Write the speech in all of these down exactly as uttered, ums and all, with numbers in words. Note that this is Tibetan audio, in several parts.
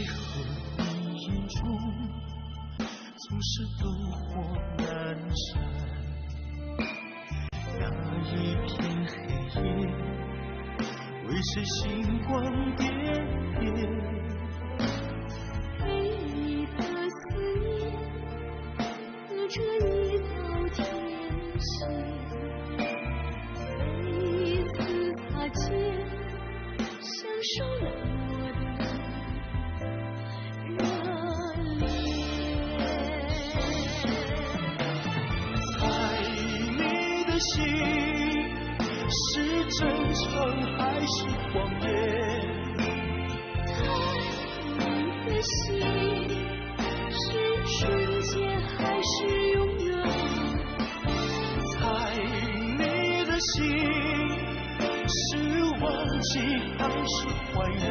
黑云中，总是灯火阑珊。那一片黑夜，为谁星光点点？对你的思念，隔着一道天线，每一次擦肩， 享受冷漠的热烈。猜你的心是真诚还是谎言？猜你的心是瞬间还是永远？猜你的心 是忘记还是怀念？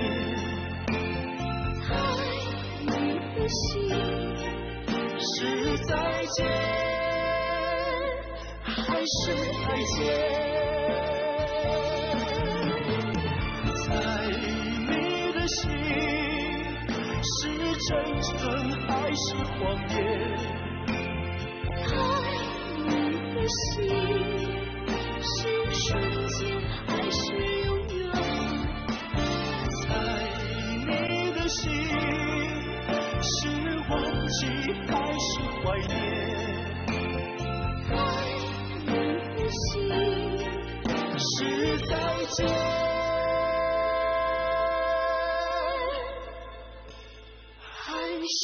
猜你的心，是再见还是再见？猜你的心，是真诚还是谎言？ 猜你的心，是瞬间还是永远？猜你的心，是忘记还是怀念？猜你的心，是再见 还是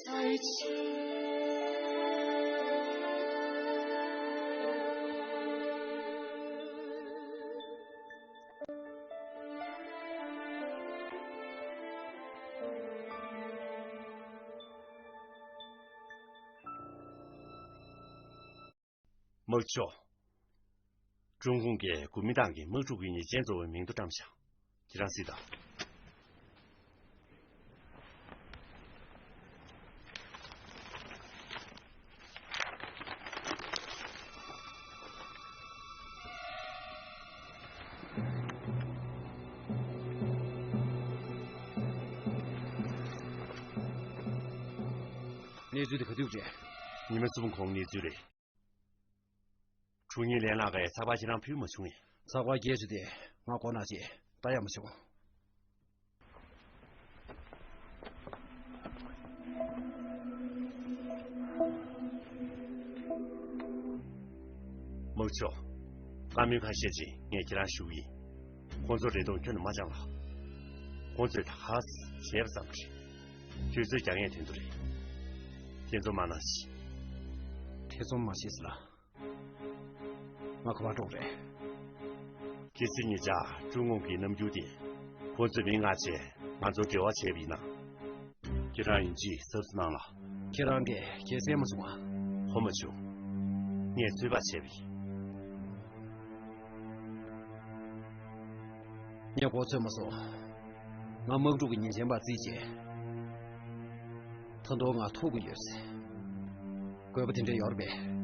再见？དམག་མཆོག་ཀྲུང་གུང་གིས་གོ་མིན་ཏང་གི་དམག་འཁྲུག་གི་ཉེས་ཅན་གཙོ་བོའི་མིང་ཐོ་བཀྲམ་བཞག་ཁྱེད་རང་གཟིགས་དང་། གནས་ཚུལ་དེ་ག་དུས་རེད། ཉི་མ་གསུམ་གོང་གནས་ཚུལ་རེད། དྲུང་ཉིད་ལན་ལགས་ཀྱིས་ཚགས་པར་ཁྱེད་རང་ཕུལ་མ་བྱུང་ངས། ཚགས་པར་སྐད་ཆ་དེ་ང་མགོ་ནག་ཅེས་ལྟ་ཡག་མ་བྱུང་། དམག་མཆོག་བཀའ་མོལ་ཁ་ཤས་ཅིག་ངས་ཁྱེད་རང་ཞུ་གི་ཡིན། ཁོང་ཚོ་རེ་དོགས་ཁྱོན་ནས་མ་བཅངས་ལ། ཁོང་ཚོས་ད་ག་ཟེ་བྱས་པ་ཙམ་རེད། ཁྱོད་ཚོས་རྒྱག་ཡས་དོན་དུ་རེད། ཐེ་ཚོམ་མ་གནང་ཞིག་ཐེ་ཚོམ་མ་བྱེད་ཟེར་ལ། ང་ཁ་པར་འགྲོ་རེད། གལ་སྲིད་ངེད་ཅག་ཀྲུང་གུང་གི་རྣམ་འགྱུར་དེ་ཁོང་ཚོས་མི་མངགས་བྱས་ང་ཚོར་འབྲེལ་བ་བྱས་པ་ཡིན་ན། ཁྱེད་རང་ཡིན་གཅིག་གཟབ་གཟབ་གནང་ལ། ཁྱེད་རང་གིས་གལ་གསལ་མ་སོང་ང་། གོ་མ་བྱུང་། ངས་ཚོད་དཔག་བྱས་པ་ཡིན། ངས་གོ་ཚོད་མ་སོང་། ང་དམག་འཁྲུག་གི་ཉེས་ཅན་པ་བརྩིས་བྱས། ད་དུང་ང་ཐུག་གི་ཡོད་ཟེར། དགོས་པ་དེ་འདྲ་ཡོད་རེད་པས།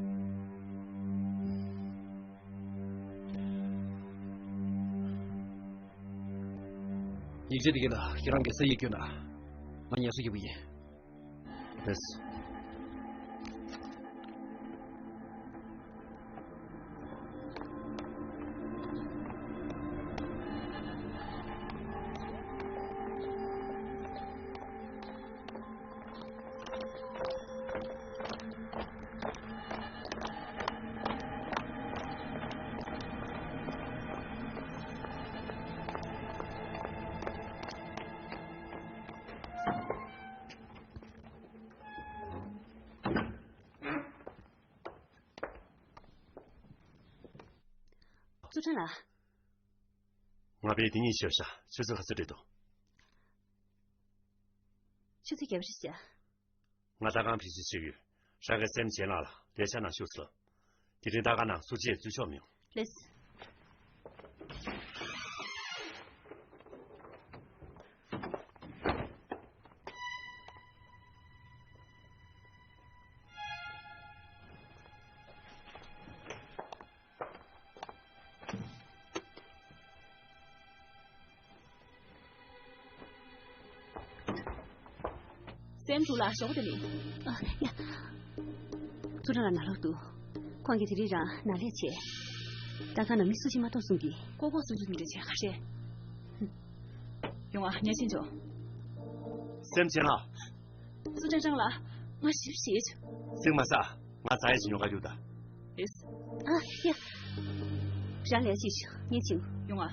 ཡིག་ཆ་དེ་ག་ལ་ཁྱེད་རང་གི་ས་ཡིག་བསྐྱོན་ན། ང་ངལ་གསོ་རྒྱག་གི་ཡིན། ལགས་སོ། ཙུའུ་ཁྲེན་ལགས། ང་པས་དེ་གཉིས་ཤོད་ཤག་ཆུ་ཚོད་ག་ཚོད་རེད་འདུག་ཆུ་ཚོད་བརྒྱད་པ་རེད་ཤག་ང་ལྟ་ཁང་ཕལ་ཆེར་ཕྱེ་ཡོད། ཧྲ་གི་སེམས་ཆེན་ལགས་ལ་ལས་འཆར་ནང་ཞུགས་སོང་། དེ་རིང་ལྟ་ཁང་ནང་སུ་གཅིག་འཛུལ་ཆོག་མི་ཡོང་། ལགས། སེམས་འདུག་ལ་ཞོགས་དེ་མིན། ཨ་ཡ། ཙུའུ་ཀྲང་ལགས་ནང་ལོགས་འདུག་ཁོང་གིས་དེ་རིང་རང་ནང་ལས་བྱས། ལྟ་ཁང་ནང་མི་སུ་ཞིག་མ་གཏོགས་གསུང་གི། ཀོ་ཀོ་སུ་སུ་འདི་འདྲ་བྱས་ག་རེད། ཡོང་ཨ་ཉལ་ཤིན་ཆོག་སེམས་ཅན་ལགས། ཙུའུ་ཀྲང་ཀྲང་ལགས། ང་ཞིབ་ཞིབ། སེམས་མ་ས། ང་ཙ་ཡ་ཞིག་ཉོ་ག་རྒྱུག་ད། ཨེས། ཨ་ཡ། རང་ལས་ཅིག་ངས་བྱིན། ཡོང་ཨ།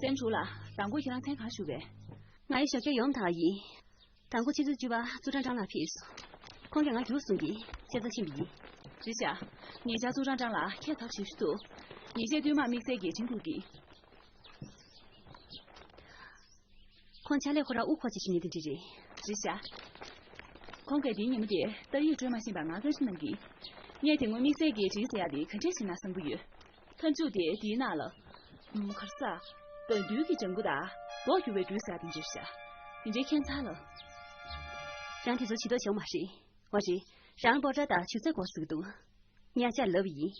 སེམས་ཆུ་ལ་དང་པོ་ཁྱེད་རང་མཚན་གང་ཞུ་བས། ང་ཡི་ཞོགས་ཀས་ཡོང་ཐག་ཡིན། དང་པོ་ཆུ་ཚོད་བཅུ་པ་ཙུའུ་ཀྲང་ཀྲང་ལགས་ཕེབས་སོང་། ཁོང་གིས་ང་རྒྱུགས་གསུང་གིས་ཤེས་ཚ་ཕྱིན་པ་ཡིན། རེད་ཤག་ཉེ་ཆར་ཙུའུ་ཀྲང་ཀྲང་ལགས་ཁྱད་ཐག་ཞིབ་ཞུ་འདུག་ཉེ་ཆར་བསྟུད་མར་དམིགས་བསལ་གྱི་དྲིན་ཐུག་གིས། ཁོང་ཕྱག་ལས་ཁོ་རང་དབུ་ཁོ་ཆེ་ཞིག་ཉེ་དེ་འདྲ་རེད། རེད་ཤག་ཁོང་གིས་དེའི་ཉིན་མོ་དེ་ཏ་ཡིག་སྤྲོད་མ་ཤེས་པར་ང་བཀའ་འདྲི་གནང་གིས། ངས་དེ་སྔོན་དམིགས་བསལ་གྱི་དྲིན་ཟེར་ཡག་དེ་ག་འདྲས་ཞིག་ན་བསམ་གྱི་ཡོད། མཐའ་མཇུག་དེ་དེའི་ནང་ལ། ཨུམ་ག་རེ་ཟ། དགའ་འདུལ་གྱི་ལྗང་གུ་དང་མདོག་འགྱུར་བའི་སྦྲུལ་ཟེར་དེ་འདྲ་ཤག་དེ་འདྲའི་ཁྱད་མཚར་ལ། རང་དེ་ཚོ་བྱེད་མདོག་བྱེད་མ་རེད། འོ་རེད། རང་སྤོ་བྲ་དང་ཆུ་ཚོད་སྐོར་ཟེར་གི་འདུག་ཉག་ཆར་ལབ་ཡིན།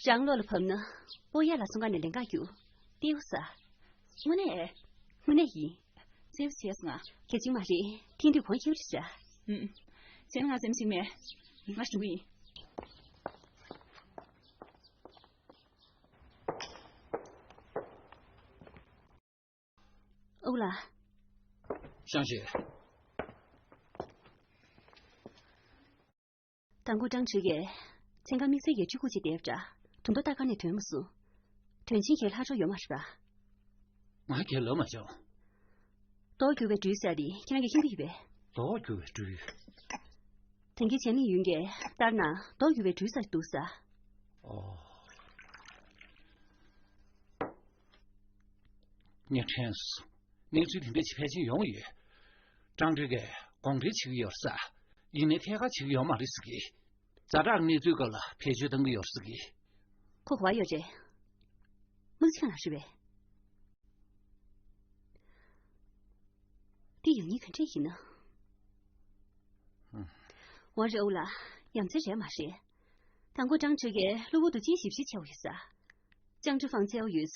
རང་བློ་ལ་བབས་ན་སྤོ་ཡ་ལ་སོང་ག་ནས་ལེན་ག་རྒྱུག་ལྟེའུ་ཟ། དངོས་གནས། དངོས་གནས་ཡིན། རྩེད་པོ་བྱས་སོང་ང་། གལ་ཆེན་མ་རེད། ཐེངས་དུས་གོང་ཁེ་རེད་ཤག་ཨུམ། བྱས་ན་ང་སེམས་ཤིག་མེད། ང་ཞུ་གི་ཡིན། ཨོ་ལ། ཤང་ཤེ། དང་པོ་ཀྲང་ཁྲི་གས། མཚན་གང་དམིགས་བསལ་གྱི་ཕྲུ་གུ་ཅིག་བསྡད་པ་འདྲ། དུང་རྡོ་ལྟ་ག་ནས་ཐོན་མ་སོང་། དོན་ཆེན་གྱི་ལྷག་འཕྲོ་ཡོད་མ་རེད་པ། ང་གས་ལབ་མ་བྱུང་། མདོག་འགྱུར་བའི་སྦྲུལ་ཟེར་དེ་ཁྱེད་རང་གིས་ཤེས་ཀྱི་ཡོད་པས། མདོག་འགྱུར་བའི་སྦྲུལ། དེང་གི་བྱེད་ལས་ཡུན་གྱི་ལྟར་ན་མདོག་འགྱུར་བའི་སྦྲུལ་ཟེར་འདུག་ས། ཨོ། ངས་དྲན་སོང་། གནས་ཚུལ་དེ་འདྲ་ཅིག་ཕལ་ཆེར་ཡོང་ཡོད། ཀྲང་ཀྲི་གས་དགོངས་འགྲེལ་བྱེད་ཀྱི་ཡོད་ས། ཡིན་ནའི་ཐད་ཀར་བྱེད་ཀྱི་ཡོད་མ་རེད་ཟེར་གི། ཛ་དྲག་གནས་ཚུལ་སྐོར་ལ་བེད་སྤྱོད་གཏང་གི་ཡོད་ཟེར་གི། ཁོ་ག་པར་ཡོད་རེད། དམག་སྤྱི་ཁང་ལ་རེད་པས། འདི་ཡོང་མཁན་ག་འདྲས་ཡིན་ན། ཧུམ། འོ་རེད། ཨོ་ལ། ཡ་མཚན་རེད་མ་རེད། དང་པོ་ཀྲང་ཀྲི་གས་གློ་བུར་དུ་ཅིག་ཞིབ་ཞིབ་བྱས་པ་ཡིན་ས། ཀྲང་ཀྲི་ཧྥང་བཙལ་ཡོད།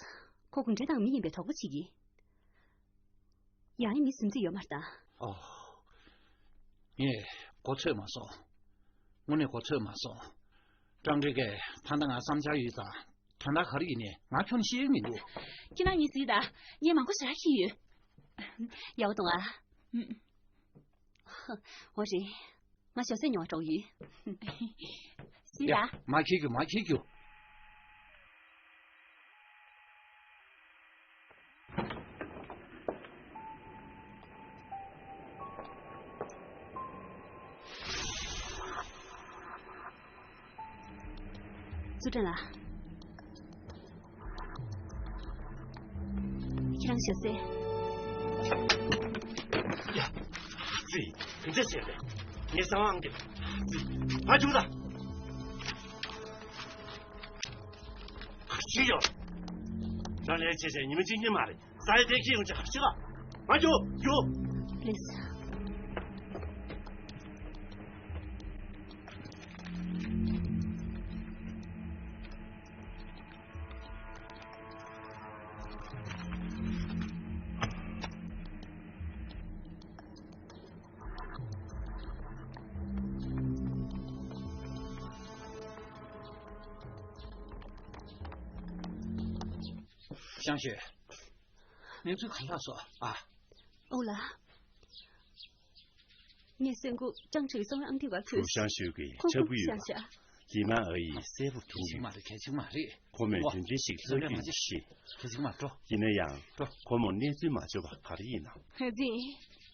ཁོ་གུང་ཁྲན་ཏང་མི་ཡིན་པའི་དོགས་པ་བྱེད་ཀྱི། ཡང་ཡང་མི་སུན་རྩི་ཡོད་མ་རེད་ད། ཨོ། ངས་གོ་ཚོད་མ་སོང་། དངོས་གནས་གོ་ཚོད་མ་སོང་། ཀྲང་ཀྲི་གས་ད་ལྟ་ང་བསམ་འཆར་ཡོད་ཙང་། དོན་དག་ག་རེ་ཡིན་ནའི་ང་ཁྱོན་ཤེས་ཀྱི་མི་འདུག་ཁྱེད་རང་ངས་གཟིགས་དང་། ངས་མང་པོ་ཞེ་དྲག་ཤེས་ཡོད། ཡག་པོ་འདུག་ཨ། ཨུམ། འོ་རེད། ང་ཞོགས་ཟས་ཉོ་བར་འགྲོ་གི་ཡིན། གཟིགས་ཡ། དང་། མ་འཁྱེར་རྒྱུ། མ་འཁྱེར་རྒྱུ། ཙུའུ་ཀྲང་ལགས། ཁྱེད་རང་ཞོགས་ཟས། ཡ། ཙི། དེ་འདྲ་བྱས་པས། ངས་གསང་བ་ཨང་དེ། ཙི། ཕ་རྒྱུག་ད། ཁ་ཆེ་ཡོད། ད་ལས་བྱས་བྱས་ཉི་མ་གཅིག་གཉིས་མ་རེད། ས་ཡ་དེ་ཁྱི་ཡོང་ཆ་ཤི་ལ། མ་རྒྱུག་རྒྱུག་ལེས། ཤང་ཤེ། གནས་ཚུལ་ག་རེ་ལྷག་སོང་ཨ། ཨོ་ལ། ངས་སེམས་ཁུར་ཀྲང་ཁྲི་གི་གསང་བའི་ཨང་ཏི་བ་ཁུར། ཧྲུའུ་ཤང་ཤོས་ཀྱིས་ཁོ་ཁྱབ་ཀྱི་ཡོད་པ། ཤང་ཤ། ཡིན་ན་ཨ་ཡིས་གསལ་པོ་གྱོང་གི་ཡོད། གལ་ཆེན་མ་རེད། གལ་ཆེན་མ་རེད། ཁོ་མོས་དེ་འདྲ་ཞིག་ལྷག་རྒྱུ་ཡིན་ཤེས། གལ་ཆེན་མ་འགྲོ། ཡིན་ན་ཡང་། འགྲོ། ཁོ་མོ་གནས་ཚུལ་མ་འབྱོར་བ་ག་རེ་ཡིན་ནམ། ཧེ་ཙི།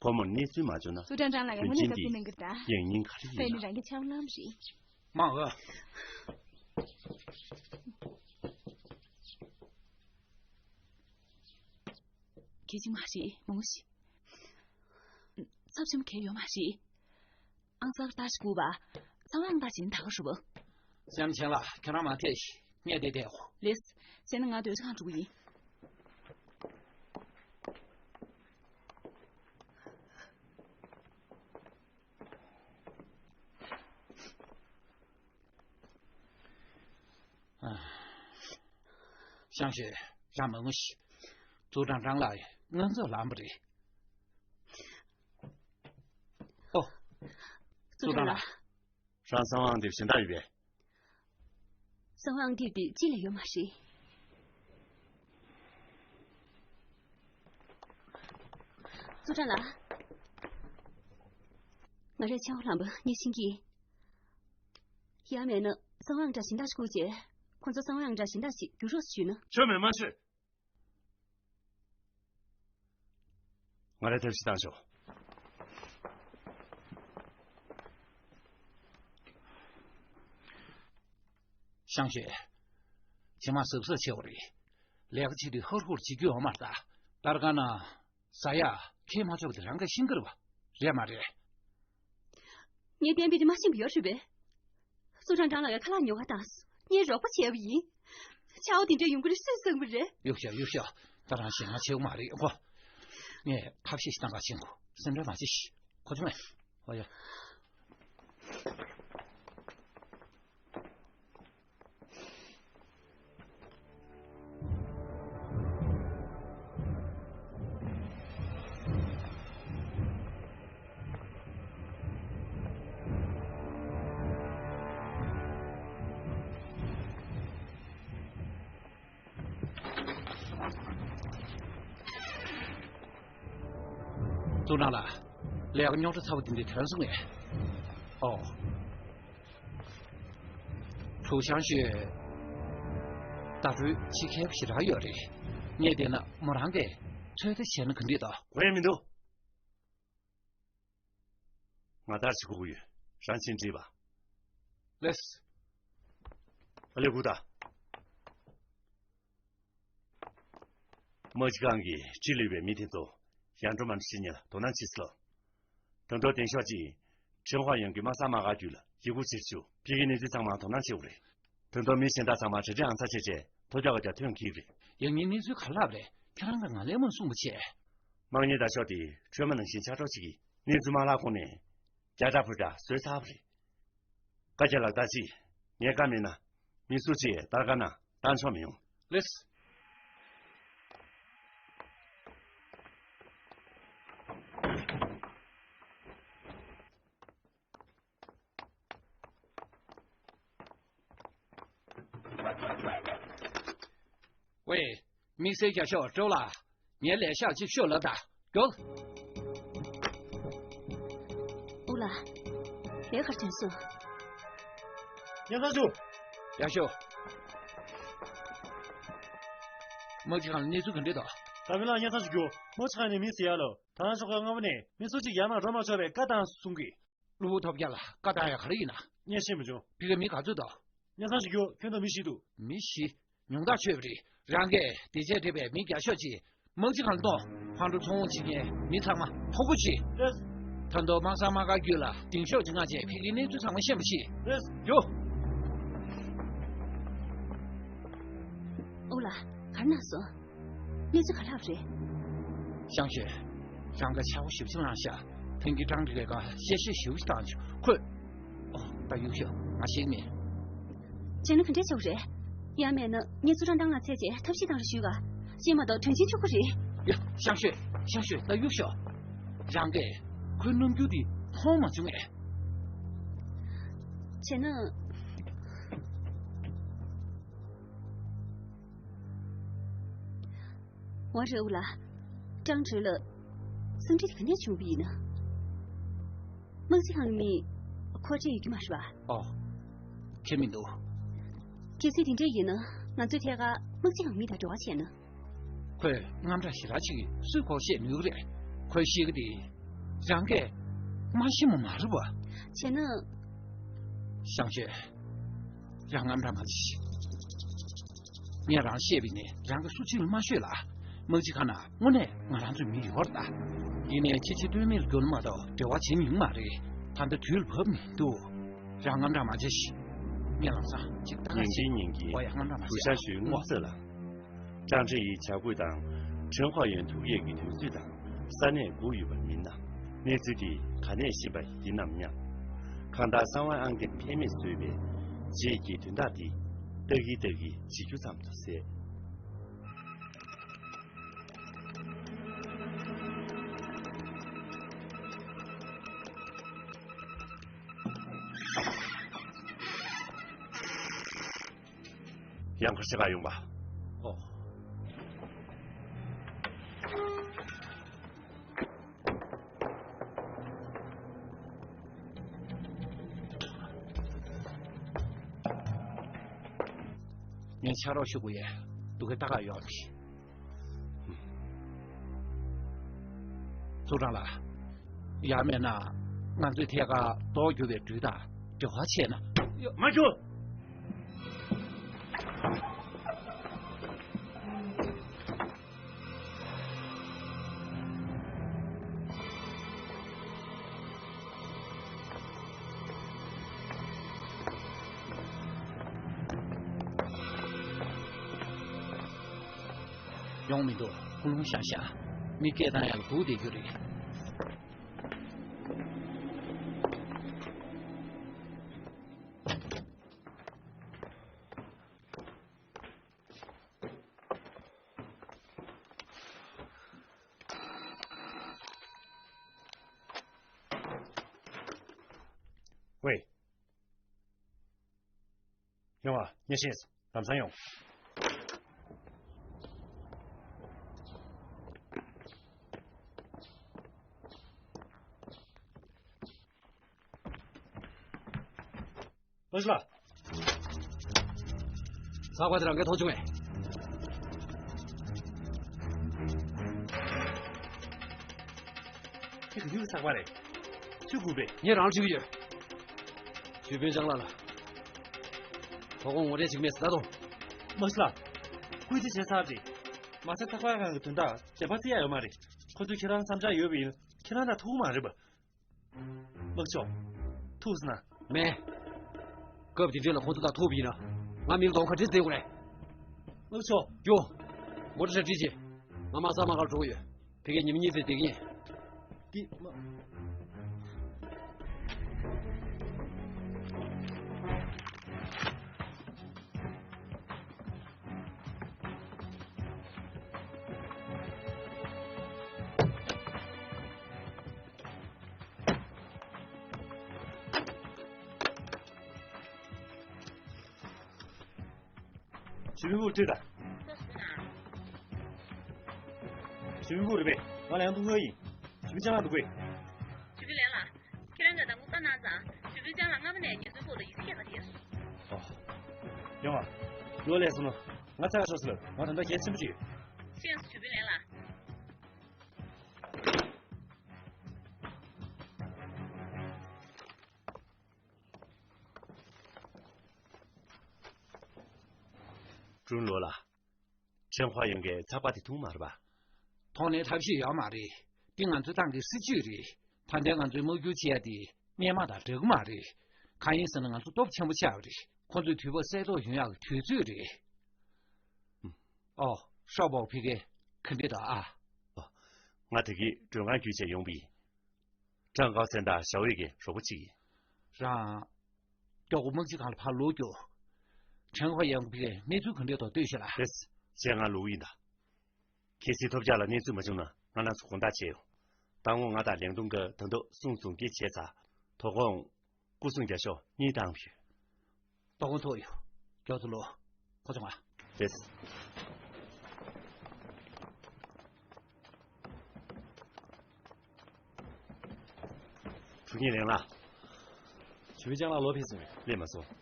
ཁོ་མོ་གནས་ཚུལ་མ་འབྱོར་ན། ཙུའུ་ཀྲང་ཀྲང་ལགས་ཀྱིས་དོན་རྐྱེན་འདི་ཡང་སྙིང་ག་རེ་ཡིན་ནམ། ཕན་ནི་རང་གི་ཆགས་ལམ་རེད། མ་འོ། གལ་ཆེན་མ་རེད། མང་པོ་ཞིག་ཚབས་ཆེན་པོ་གང་ཡང་ཡོད་མ་རེད། ཨང་གསར་ལྟ་ཞིག་དགོས་པ། ཚང་མ་ཨང་རྟགས་ཅན་ད་ག་རུ་བོ། སེམས་ཆེན་ལགས། ཁྱེད་རང་མ་ཐད་ཤིག་ངས་འདི་བལྟས་ཧོ། ལེས། བྱས་ན་ང་སྡོད་ས་གང་འགྲོ་གི་ཡིན། ཤང་ཤེ། རང་མ་ངུ་ཤིག་ཙུའུ་ཀྲང་ཀྲང་ལགས་ཡིན། ང་ཚོ་ལམ་པ་རེད། ཙུའུ་ཀྲང་ལགས། རང་གསང་བ་ཨང་དེབ་གཞན་དག་ཡོད་པས། གསང་བ་ཨང་དེབ་དེ་ཅི་ལ་ཡོད་མ་རེད། ཙུའུ་ཀྲང་ལགས། ང་རས་ཆང་ཧོ་ལམ་པ་ངས་ཤེས་ཀྱི། ཡང་མེད་ན་གསང་བ་ཨང་གྲངས་གཞན་དག་ཞིག་བསྐུར་རྗེས། ཁོ་ཚོ་གསང་བ་ཨང་གྲངས་གཞན་དག་ཞིག་བསྒྱུར་རོགས་ཞུས་ན། ཆོ་མེད་མ་ཆོས། ང་རའི་ཐབས་ཤེས་བཏང་ཤོག་ཤང་ཤོས། ཇེ་མང་གཟབ་གཟབ་བྱེད་དགོས་རེད། ལས་ཀ་བྱེད་དུས་ཧུར་ཧུར་བྱེད་རྒྱུ་ཡོད་མ་རེད་ད། ཏར་ཀ་ན་ཟ་ཡག་ཁྱེར་མ་ཆོག་པ་དེ་རང་གིས་ཤེས་ཀྱི་རེད་པ། རེད་མ་རེད། ངས་བསྟན་པའི་དེ་མ་ཤེས་པ་ཡོད་རེད་པས། སུ་ཁྲང་ཀྲང་ལགས་ཀྱི་ཁ་ལག་ཉོ་ག་བཏང་སོང་། ངས་རོགས་པ་བྱས་པ་ཡིན། ཆའོ་དེ་འདྲ་ཡོང་གི་རེད། སུས་བསམ་གི་རེད། གཡུག་ཤོག་གཡུག་ཤོག་ད་རང་གཞན་དབང་ཆེ་བོ་མ་རེད་ཨོ། ངས་ཐབས་ཤེས་ཤིག་བཏང་ག་ཕྱིན་གོ་སེམས་ཁྲལ་མ་བྱེད་ཤིག་ཁོ་ཚོ་མེད། ཨོ་ཡ། ཙུའུ་ཀྲང་ལགས། ལས་ཀ་རྙོག་དྲ་ཚ་བོ་འདི་འདྲ་ཐོན་སོང་ངས། ཨོ། ཁྲུའུ་ཞང་ཞུས། ད་ཁྲུའུ་ཕྱི་ཁེབས་ཞེ་དྲག་ཡོད་རེད། ངས་བལྟས་ན་མོ་རང་གིས་ཚོད་ལྟ་བྱས་ན་ག་འདྲ་འདུག་གོ་ཡ་མི་འདུག་ང་ལྟར་བྱེད་དགོས་ཀྱི་ཡོད། རང་ཕྱིན་དྲིས་པ། ལེས། ཨ་ལེ་སྒུག་ད། དམག་སྤྱི་ཁང་གི་ཁྲི་ལས་པའི་མི་དེ་ཚོ་ཡར་འགྲོ་མར་འགྲོ་བྱེད་མཁན་ལ་དོ་སྣང་བྱེད་སྲིད་ལོ། ད་དུང་བདེ་ཤོག་ཅིག་ཁྲེན་ཧྭ་ཡོན་གྱི་དམག་ས་དམག་སྒར་བརྒྱུད་ལ་ཡི་གུ་བྱེད་ཆུ་ཕ་གིའི་གནས་ཚུལ་ཚང་མ་དོ་སྣང་བྱེད་དགོས་རེད། ད་དུང་མི་གཞན་དག་ཚང་མ་གྲ་སྒྲིག་ཨང་ཚ་བྱས་རྗེས་ཐོ་རྒྱག་ག་རྒྱ་ཐོན་གྱི་རེད། ཡང་ངས་གནས་ཚུལ་ག་ལབ་རེད། ཁྱེད་རང་གིས་ང་ལན་མ་གསུངས་པ་བྱས། དམག་གཉེར་ད་ཤོག་དེ་ཁྲོས་མ་ནང་བཞིན་ཆར་འགྲོ་བྱེད་ཀྱི་གནས་ཚུལ་མ་ལྷག་གོང་ནས་རྒྱ་གྲ་བུ་གྲ་བཟོས་ཚར་བ་རེད། བཀའ་རྒྱ་ལགས་ད་ཅི། ངས་བཀའ་མེད་ན། མི་སུ་གཅིག་ཏར་ཀ་ན་བཏང་ཆོག་མི་ཡོང་། ལེས། ཝེ། དམིགས་བསལ་རྒྱ་ཤོག་སྤྲོ་ལ། ངའི་ལས་ཤག་ཅིག་ཤོག་ལབ་དང་། རྒྱོག་ཨུ་ལ། ལས་ཀར་ཐོན་སོང་། ཉན་ས་ཞུ། ཡག་ཤོག་དམག་སྤྱི་ཁང་ལ་གནས་ཚུལ་ག་འདྲ་འདུག་ད་མི་ལ་ཉན་ས་ཞུ་རྒྱུ། དམག་སྤྱི་ཁང་ནས་མི་ཟེར་ཡ་ལོ། ད་ནང་ཤོག་ཁག་ལྔ་པོ་ནས་མི་སུ་གཅིག་ཡར་མར་འགྲོ་མ་ཆོག་པའི་བཀའ་བཏང་གསུང་གི། གློ་བུར་ཐོལ་རྒྱག་ལ་བཀའ་བཏང་ཡ་ག་རེ་ཡིན་ན། ངས་ཤེས་མི་བྱུང་། ཕ་གིའི་མི་ག་ཚོད་འདུག་ཉན་ས་ཞུ་རྒྱུ། ཁྱོད་ཚོ་མི་བཞི་འདུག་མི་བཞི། ཉུང་མཐར་ཆོད་པ་རེད། རང་གིས་དེ་རྗེས་འབྲེལ་བའི་མི་བརྒྱ་ཤོག་ཅིག་དམག་སྤྱི་ཁང་ལ་གཏོང་། ཕར་འགྲོ་ཚུར་འོང་བྱེད་མཁན་མི་ཚང་མ་ཐོ་འགོད་བྱེད། ལེས། ད་དུང་དམག་ས་དམག་སྒར་བརྒྱུད་ལ་གདེང་ཤོག་ཅིག་མངགས་རྗེས་ཕ་གིའི་གནས་ཚུལ་ཚང་མ་ཤེས་པ་བྱེད། ལེས། རྒྱུགས། ཨོ་ལ། གར་ན་སོང་། གནས་ཚུལ་ག་ལབ་རེད། ཤང་ཤོས། རང་ག་ཆག་སྒོ་ཞིབ་ཅིག་བླངས་ཤག་ཐེངས་ཀྱི་ཀྲང་ཀྲི་གའི་སྒང་གཤེ་གཤེ་ཞིབ་ཅིག་བཏང་བྱུང་ཁོས། ཨོ། ད་གཡུག་ཤོག་ང་ཤེས་མེད། བྱས་ན་ག་འདྲས་བྱེད་དགོས་རེད། ཡང་མེད་ན་ངས་ཙུའུ་ཀྲང་ཏང་ལ་འཚོལ་རྗེས་ཐབས་ཤེས་བཏང་རོགས་ཞུས་ག་ཤེས་མ་གཏོགས་དོན་ཆེན་འཁྱོག་གི་རེད། ཡ། ཤང་ཤོས། ཤང་ཤོས་ད་གཡུག་ཤོག་རང་གིས་ཁོའི་རྣམ་འགྱུར་འདི་མཐོང་མ་བྱུང་ངས། བྱས་ན། ཝང་རེའུ་ལགས། ཀྲང་ཀྲི་ལ། གསང་འཕྲིན་དེ་ག་ནས་བྱུང་བ་ཡིན་ན། དམག་སྤྱི་ཁང་གི་མི། ཁོ་འདྲ་ཡོད་ཀྱི་མ་རེད་པ། ཨོ། ཁྱད་མི་འདུག་གལ་སྲིད་དེ་འདྲ་ཡིན་ན་ང་ཚོས་ཐད་ཀར་དམག་སྤྱི་ཁང་གི་མི་དང་འབྲེལ་བ་བྱས་ན། ཁོས་དངངས་སྐྲག་ཞེ་དྲག་ཅིག་སུས་གོ་བཤད་ནུས་ཀྱི་རེད། ཁོས་བཤད་ཀྱི་དེ། རང་གིས་མ་ཤེས་མ་མ་རེད་པ། བྱས་ན། ཤང་ཤོས། རང་དངངས་སྐྲག་མ་བྱེད། ངས་རང་བཤད་པ་ཡིན་ནའི་རང་གིས་སུ་གཅིག་ལ་མ་ཤོད་ལ། དམག་སྤྱི་ཁང་ན་དངོས་གནས་ང་རང་ཚོའི་མི་ཡོད་རེད་ད། ཡིན་ནའི་ཕྱི་ཕྱི་སྟོད་སྨད་ལ་བསྒྱུར་ན་མ་གཏོགས་འབྲེལ་བ་བྱེད་མྱོང་མ་རེད། ད་ལྟ་དུས་ལ་བབ་མི་འདུག་རང་དངངས་སྐྲག་མ་བྱེད་ཤིག་ངས་ལམ་སང་ཅིག་ལྟ་ག་ཉན་གྱིན་ཉན་གྱིན། ཨོ་ཡ། དངངས་སྐྲག་མ་བྱེད། ཧུ་ཤ་ཞུའི་ངོ་ཚ་ལ། ཀྲང་ཀྲི་ཡི་བྱ་འགུལ་དང་། ཁྲེན་ཧྭ་ཡོན་ཐུག་ཡས་ཀྱི་དུས་ཚོད་དང་ས་གནས་སྒུག་ཡོད་པ་མིན་ན། གནས་ཚུལ་དེ་ག་ནས་ཤེས་པ་ཡིན་ནམ་སྙམ། གང་ལྟར་གསང་བ་ཨང་རྟགས་ཕན་མེད་བཟོས་པའི་རྗེས་ཀྱི་དོན་དག་དེ་ཏག་གིས་ཏག་གིས་བྱེད་རྒྱུ་ཙམ་དུ་ཟད། ཡང་ཁར་ཆེ་ག་ཡོང་པ། ཨོ། ངས་ཕྱག་རོགས་ཞུ་དགོས་ཡས་འདུག་གི། ད་ག་ཡོང་གི། ཙུའུ་ཀྲང་ལགས། ཡང་མིན་ན་ང་ཚོས་ཐད་ཀར་ལྡོག་རྒྱུག་པའི་འགྲུལ་དང་འབྲེལ་བ་བྱས་ན། མ་རྒྱུག་ཡོང་མི་འདུག་ཀུན་སློང་བཞག་བཞག་མི་སྐད་བཏང་ཡག་སྡུག་བསྡད་རྒྱུ་རེད། ཝེ། ཡོང་བ། ཉེ་ཤེས། ལམ་སང་ཡོང་། ཨོ་ཤི་ལ། ཚགས་པར་དེ་རང་གིས་མཐོང་བྱུང་ངས། དེ་ག་དུས་ཀྱི་ཚགས་པར་རེད། ཚུར་སྒུག་པས། ངས་རང་ལ་དྲི་གི་ཡོད། ཞུས་ཕིན་ཅང་ལགས་ལ། དོ་དགོང་ངོ་སྤྲོད་བྱེད་ཀྱི་མེད་ཟེར་ད་དོ། མ་ཤི་ལ། སྐུལ་ཁྲིད་བྱས་ཚར་རེད། མ་ཚད་ཚགས་པར་ཁང་གི་དོན་དག་འགྲེལ་པ་རྩི་ཡག་ཡོད་མ་རེད། ཁོ་ཚོས་ཁྱེད་རང་མཚམས་འཇོག་ཡོད་པ་ཡིན་ན་ཁྱེད་རང་དང་ཐུག་གི་མ་རེད་པ། དམག་ཕྱོགས། ཐུག་སོང་ན། མེད། སྐབས་དེ་འདྲ་ལ་ཁོ་ཚོ་དང་ཐུག་པ་ཡིན་ན། ང་མི་ལ་གདོང་ཁ་འདྲེ་བསྟན་དགོས་རེད། དམག་ཕྱོགས། ཡོ། མོ་ཊ་གྲ་སྒྲིག་བྱེད། ང་མ་ས་མ་གར་འགྲོ་གི་ཡོད། ཕ་གིར་ཉི་མ་གཉིས་ཙམ་བསྡད་ཀྱི་ཡིན། འདི་མ། ཞུ་མི་ཕུག་ཁྲིད་དང་། ཞུ་མི་ཕུག་རེད་པས། ང་ལན་ཐུང་ཧོ་ཡིན། ཞུ་མི་ཅང་ལ་འདུག་གས། ཞུ་མི་ལན་ལ། ཁྱེད་རང་གི་དང་པོ་ལྟ་ན་ཙང་ཞུ་མི་ཅང་ལ་སྔ་མོ་ནས་ངེད་ཚོའི་ཕུག་ལ་ཡིག་ཆ་རྒྱག་ག་ཕེབས་སོང་། ཨོ། ཡོང་ཨ། ལོ་ལས་སོང་ན་ང་ཚ་ག་ཤོར་སོང་། ང་ད་ལྟ་གལ་ཆེན་པོ་ཅིག་ཡོད། ཤེས་སོང་། ཞུ་མི་ལན་ལ། ཀྲུང་ལོ་ལགས། ཁྲེན་ཧྭ་ཡང་གིས་ཚགས་པར་དེ་མཐོང་མ་རེད་པ། མཐོང་ནའི་ཐབས་ཤེས་ཡོད་མ་རེད། འདི་ང་ཚོའི་ཏང་གི་སྲིད་ཇུས་རེད། ད་ལྟའི་ང་ཚོའི་དམག་སྒྱུར་བྱེད་ཡ་དེ་སྔོན་མ་དང་འདྲ་གི་མ་རེད། གང་ཡིན་ཟེར་ན་ང་ཚོ་སྟོབས་ཆེན་པོ་ཆགས་པ་རེད། ཁོ་ཚོས་དུས་བབ་གསལ་རྟོགས་ཡོང་ཡག་གི་དུས་ཚོད་རེད། ཨོ། ཧྲའོ་པའོ་ཕི་གེ་ག་འདྲས་འདུག་ཨ། ཨོ། ང་དེ་གའི་མགྲོན་ཁང་བརྒྱུད་བྱས་ཡོང་པ་ཡིན། ཀྲང་ཀའོ་ཚན་དང་ཞའོ་ཝེ་གི་རོགས་པ་གཅིག་ཡིན། རང་། མགྱོགས་པོ་དམག་སྤྱི་ཁང་ལ་ཕར་ལོག་རྒྱུགས། ཁྲེན་ཧྭ་ཡང་ཕི་གའི་གནས་ཚུལ་ག་འདྲས་འདུག་ལྟོས་ཤིག་ལ། རེད། བྱས་ང་ལོག་གི་ཡིན་ད། གལ་སྲིད་ཐོབ་རྒྱག་ལ་གནས་ཚུལ་མ་བྱུང་ན་ང་རང་ཚོ་དགོང་དག་བྱས་ཡོང་། ད་ངོ་ང་དང་ལེང་ཏུང་གིས་ད་དུང་སུང་རྫོང་སྐྱེལ་བྱས་ཚར། དོ་དགོང་། སྐུ་སྲུང་རྒྱ་ཤོག་གཉིས་བཏང་བ་ཡོད། དོ་དགོང་ཐུག་ཡོད། མགྱོགས་ཚུར་ལོག་ཁོ་ཚོ་ང་། རེད། ཀྲུའུ་ཉིན་ལེང་ལགས། ཞུ་མི་ཅང་ལགས་ལོག་ཕེབས་སོང་། སླེབས་མ་སོང་།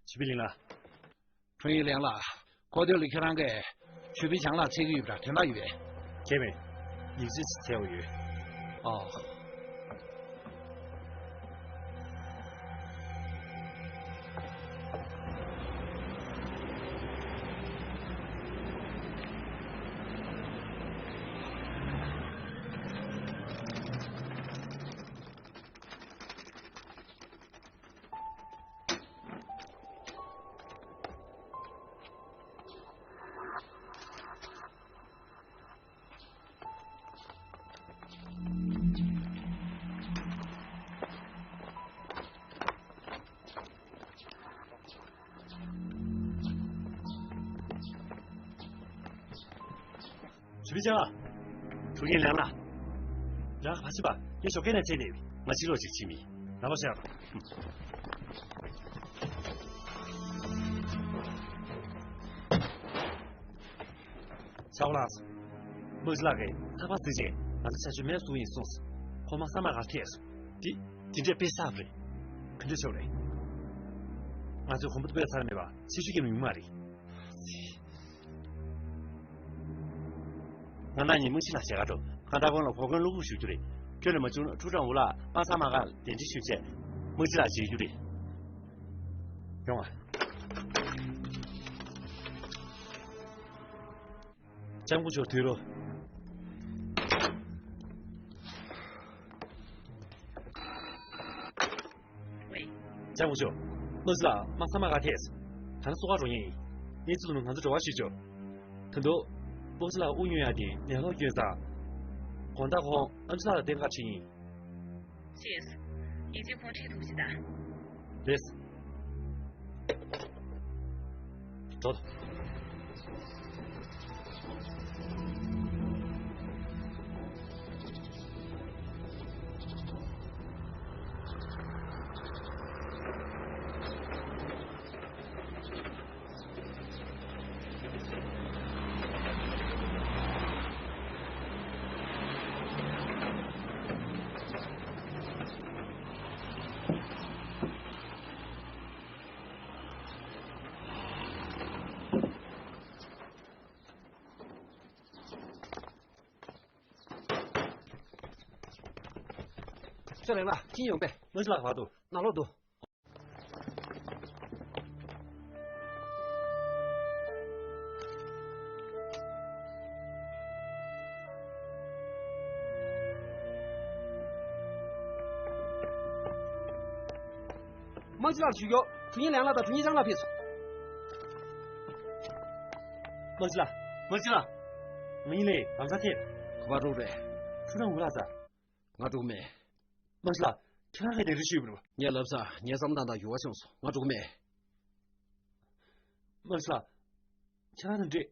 ཞུ་མི་ལེང་ལགས། ཀྲུའུ་ཉིན་ལེང་ལགས། གོ་ཐོས་ལ་ཁྱེད་རང་གིས་ཞུ་མི་ཅང་ལགས་འཚོལ་གྱི་ཡོད་པ་འདྲ། དོན་དག་ཡོད་པས། ཁྱེད་མེད། ཡིག་ཆ་ཅིག་འཚོལ་བ་ཡོད། ཨོ། ཞུ་མི་ཅང་ལགས། ཀྲུའུ་ཉིན་ལེང་ལགས། རང་ག་པར་ཕྱིན་པ། ངས་ཞོགས་ཀས་ནས་བཙལ་བསྡད་ཡོད། ང་ཕྱི་ལོགས་ཅིག་ཕྱིན་མི། ལག་པ་བཞག་རོགས། ཆག་ལགས། དམག་སྤྱི་ལགས་ཀྱིས་ཚགས་པར་གཟིགས་རྗེས་ང་ཚོ་བྱ་སྤྱོད་མེད་བཟོ་ཡིན་གསུངས། ཁོ་མ་ས་མ་གར་ཐད་སོང་། དེ་དེ་འདྲས་དཔེ་བསགས་པ་རེད། ག་འདྲས་བྱུང་རེད། ང་ཚོས་གོམ་པ་སྤོས་ཚར་མེད་པ་ཕྱི་ཤུལ་གྱི་མི་མ་རེད། ང་རང་ཉིད་དམག་སྤྱི་ལགས་མཇལ་ཁ་འགྲོ། གང་ལྟར་ཁོང་ལ་གོ་སྐོན་བློ་འགུག་ཞུ་རྒྱུ་རེད། ཁྱོད་ལ་མ་བྱུང་ན་ཁྲུའུ་ཀྲང་ཝུ་ལགས་པང་སར་མ་གར་གདན་འདྲེན་ཞུས་བྱས་དམག་སྤྱི་ལགས་མཇལ་རྒྱུ་རེད། ཡོང་ང་། ལྕམ་སྐུ་མཆོག་ཐུགས་རྗེ་གནང་། ལྕམ་སྐུ་མཆོག་དམག་སྤྱི་ལགས་པང་སར་མ་གར་ཐད་སོང་། ད་ནི་བཙོག་ཁ་འགྲོ་མཁན་ཡིན། གནས་ཚུལ་ཐོག་ང་ཚོ་འབྲེལ་བ་ཞུས་ཆོག་ད་དུང་། དམག་སྤྱི་ལགས་དབུགས་ཉོ་ཡག་དེ་ནད་ལོག་བསྐྱོན་ཙང་། དགོང་དག་ཁོང་ཨམ་ཅི་ལགས་ལ་བསྟན་ག་ཁྲིད་ཡིན། ཤེས། ངས་ཅིག་ཁོང་ཁྲིད་ཐུབ་ཅི་ད། རེད། འགྲོ། ཤོག་ལེགས་ལགས་ཕྱིན་ཡོང་པས། དམག་སྤྱི་ལགས་བར་དུ། ནང་ལོགས་འདུག་དམག་སྤྱི་ལགས་ཞུ་རྒྱུ། དྲུང་ཡིག་ལན་ལགས་དང་དྲུང་ཡིག་ཅང་ལགས་ཕེབས་སོང་། དམག་སྤྱི་ལགས། དམག་སྤྱི་ལགས། ང་ཡིན་ལེ་ལམ་སང་ཐེབས། ག་པར་འགྲོ་རེད། ཁྲུའུ་ཀྲང་ཝུ་ལགས་སར། ང་འགྲོ་གི་མེད། དམག་སྤྱི་ལགས། ཁྱེད་རང་གིས་གདན་འདྲེན་ཞུས་པ་རེད་པ། ངས་ལབ་ས་ངའི་བསམ་བློ་བཏང་སྟངས་འགྱུར་བ་བྱུང་སོང་། ང་འགྲོ་གི་མེད། དམག་སྤྱི་ལགས། ཁྱེད་རང་དང་འདྲེས།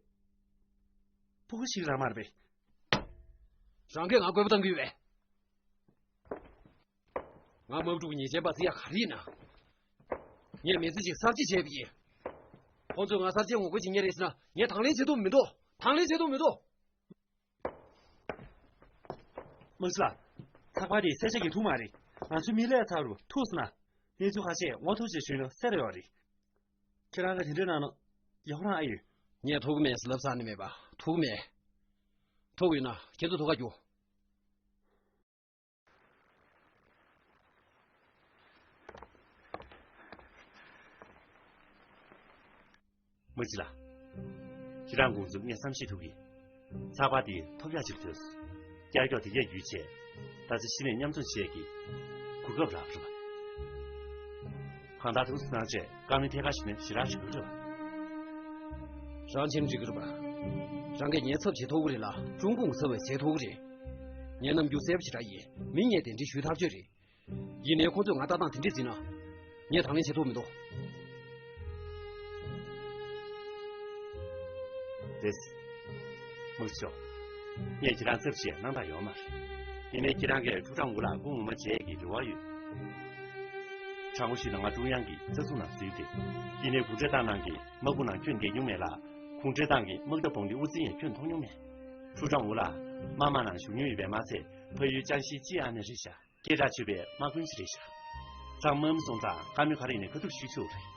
ཕྲུ་གུ་ཞིག་རང་མ་རེད་པས། རང་གིས་ང་རྒོལ་པོ་བཏང་གི་ཡོད་པས། ང་དམག་འཁྲུག་ཉེས་ཅན་པ་ཟེར་ཡ་ག་རེ་ཡིན་ན། ངས་མི་ཚེ་གཅིག་གསར་བརྗེ་བྱས་པ་ཡིན། ཁོང་ཚོས་ང་གསར་བརྗེའི་ངོ་རྒོལ་བྱེད་མཁན་རེད་ཟེར་ན་ངས་དང་ལེན་བྱེད་ཐུབ་མི་འདུག་དང་ལེན་བྱེད་ཐུབ་མི་འདུག་དམག་སྤྱི་ལགས། ཚགས་པར་དེ་གསལ་ཆ་གི་ཐུག་མ་རེད། ང་ཚོའི་མི་ལས་ཚར་རུ་ཐུག་སོང་ན། གནས་ཚུལ་ཁ་ཤས་ངོ་ཐུག་ཅེས་ཞུས་ན་གསལ་རེ་ཡོད་རེད། ཁྱེད་རང་གིས་དེ་འདྲ་གནང་ན་ཡག་པོ་རང་ཨེ་ཡོད། ངས་ཐུག་གི་མེད་ཟེར་ལབ་ས་ནས་མེད་པ། ཐུག་གི་མེད། ཐུག་གི་ཡོད་ན་ཁྱེད་ཚོ་ཐུག་ག་རྒྱུགས། དམག་སྤྱི་ལགས། ཁྱེད་རང་དགོངས་ཚུལ་ངས་བསམ་ཤེས་ཐུབ་ཀྱི། ཚགས་པར་དེ་ཐོབ་ཡག་ཅིག་ཐོས་སོང་། ཀྱག་ཀྱོག་དེ་གས་བརྒྱུད་བྱས། ད་ཆ་གཞི་ནས་མཉམ་འཛོམས་བྱེད་ཀྱི་གོ་སྐབས་རག་རེད་པ། གང་ལྟར་ཐུགས་སུ་སྣང་བྱས་བཀའ་མོལ་ཐད་ཀར་ཞུས་ན་ཞེ་དྲག་ཞུ་གི་རེད་པ། རང་ཁྱིམ་འགྲིག་གི་རེད་པ། རང་གིས་ངའི་ཚབ་བྱེད་ཐུབ་ཀྱི་རེད་ལ་ཀྲུང་གུང་ཚབ་པའི་བྱེད་ཐུབ་ཀྱི་རེད། ངའི་རྣམ་འགྱུར་གསལ་པོ་ཞེ་དྲག་ཡིན། མི་ངས་གདན་འདྲེན་ཞུས་ཐག་ཆོད་རེད། ཡིན་ནའི་ཁོང་ཚོས་ང་ལྟ་སྟངས་དེ་འདྲས་འཛིན་ན། ངས་དང་ལེན་བྱེད་ཐུབ་མི་འདུག་རེད། དམག་སྤྱི་མཆོག་ངས་ཁྱེད་རང་ཚབ་བྱས་གནང་སྟངས་ཡོད་མ་རེད། ཡིན་ནའི་ཁྱེད་རང་གིས་ཀྲུའུ་ཀྲང་ཝུ་ལགས་སྐུ་ངོ་མ་མཇལ་ཡས་ཀྱི་རེ་བ་ཡོད། དྲང་པོ་ཞུས་ན་ང་ཀྲུང་དབྱང་གི་རྩ་ཚུགས་ནང་འཛུལ་ཏེ། ཡིན་ནའི་གུང་ཁྲན་ཏང་ནང་གི་དམག་དཔུང་ནང་ཁྱོན་བསྡད་མྱོང་མེད་ལ། གུང་ཁྲན་ཏང་གི་དམག་འཐབ་དཔུང་སྡེའི་དབུ་འཛིན་ཡང་ཁྱོན་མཐོང་མྱོང་མེད། ཀྲུའུ་ཀྲང་ཝུ་ལགས་དམག་དམངས་ནང་ཞུགས་མྱོང་ཡོད་པས་མ་ཚད་ཕ་ཡུལ་ཅང་ཤིའི་ཅི་ཨན་ནས་རེད་ཤག་སྐད་གྲགས་ཆོད་པའི་དམག་དཔོན་ཞིག་རེད་ཤག་ཚང་མ་མ་སོང་ཙང་བཀའ་མོལ་ག་རེ་ཡིན་ནའི་ཁ་ཐུག་ཞུས་ཆོག་རེད།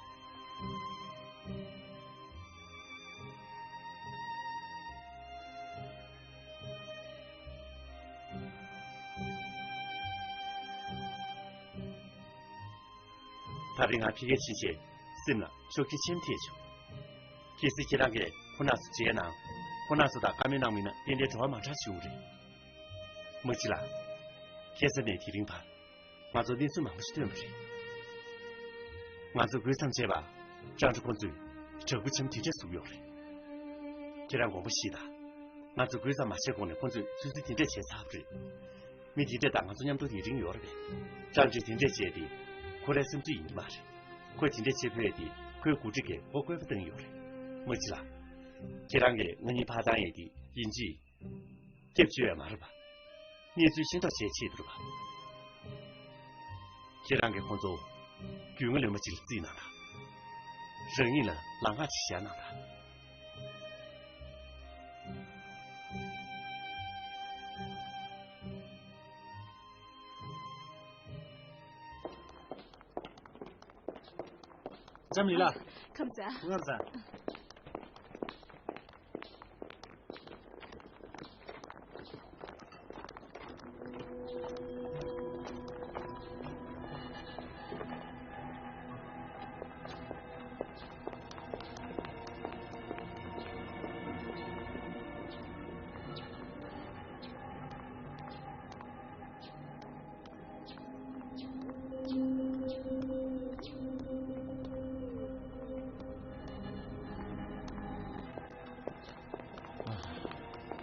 ད་རེས་ང་ཕ་གིར་ཕྱིན་བྱས་སེམས་ལ་ཤུགས་རྐྱེན་ཆེན་པོ་ཐེབས་བྱུང་། གལ་སྲིད་ཁྱེད་རང་གིས་ཁོ་ན་ཚོ་མཇལ་ན། ཁོ་ན་ཚོ་དང་བཀའ་མོལ་གནང་མིན་ན་ཏན་ཏན་བྲོ་བ་མ་འདྲ་བྱུང་རེད། དམག་སྤྱི་ལགས། ཁ་སང་ནས་དེ་རིང་བར། ང་ཚོ་གནས་ཚུལ་མང་པོ་ཞིག་ཐོན་པ་རེད། ང་ཚོ་འགོས་མཚམས་བཅད་པ། ཀྲང་ཀྲི་ཁོ་ཚོས་དྲག་པོ་ཆེན་པོ་དེ་འདྲ་བཟོས་ཡོད་རེད། ཁྱེད་རང་དགོངས་པ་བཞེས་དང་། ང་ཚོ་འགོས་མཚམས་མ་བཅད་གོང་ནས་ཁོ་ཚོས་ཚུལ་འཛིན་དེ་འདྲ་བྱས་ཚར་བ་རེད། མི་དེ་འདྲ་དང་ང་ཚོ་མཉམ་དུ་ཡུན་རིང་ཡོད་རེད་པས། ཀྲང་ཀྲིས་དེ་འདྲ་བྱས་ཏེ། ཁོ་རའི་སེམས་ཚོད་ཡིན་གྱི་མ་རེད། ཁོས་དེ་འདྲ་བྱེད་ཕོད་དེ་ཁོའི་འགོ་ཁྲིད་ཀྱིས་ཁོ་བཀོད་པ་བཏང་ཡོད་རེད། དམག་སྤྱི་ལགས། ཁྱེད་རང་གིས་ང་གཉིས་ཕར་བཏང་ཡས་དེ་ཡིན་གཅིག་སྐྱབས་བཅོལ་བ་མ་རེད་པ། གནས་ཚུལ་ཤེས་རྟོགས་བྱེད་ཆེད་དུ་རེད་པ། ཁྱེད་རང་གིས་ཁོང་ཚོ་རྒྱུས་མངའ་ལོན་པ་ཅིག་ལ་བརྩིས་གནང་དང་། རང་ཉིད་ལ་ལམ་ཁ་ཅིག་བཞག་གནང་དང་། ལྕམ་ལི་ལགས། ཁམས་བཟང་། ཁམས་བཟང་།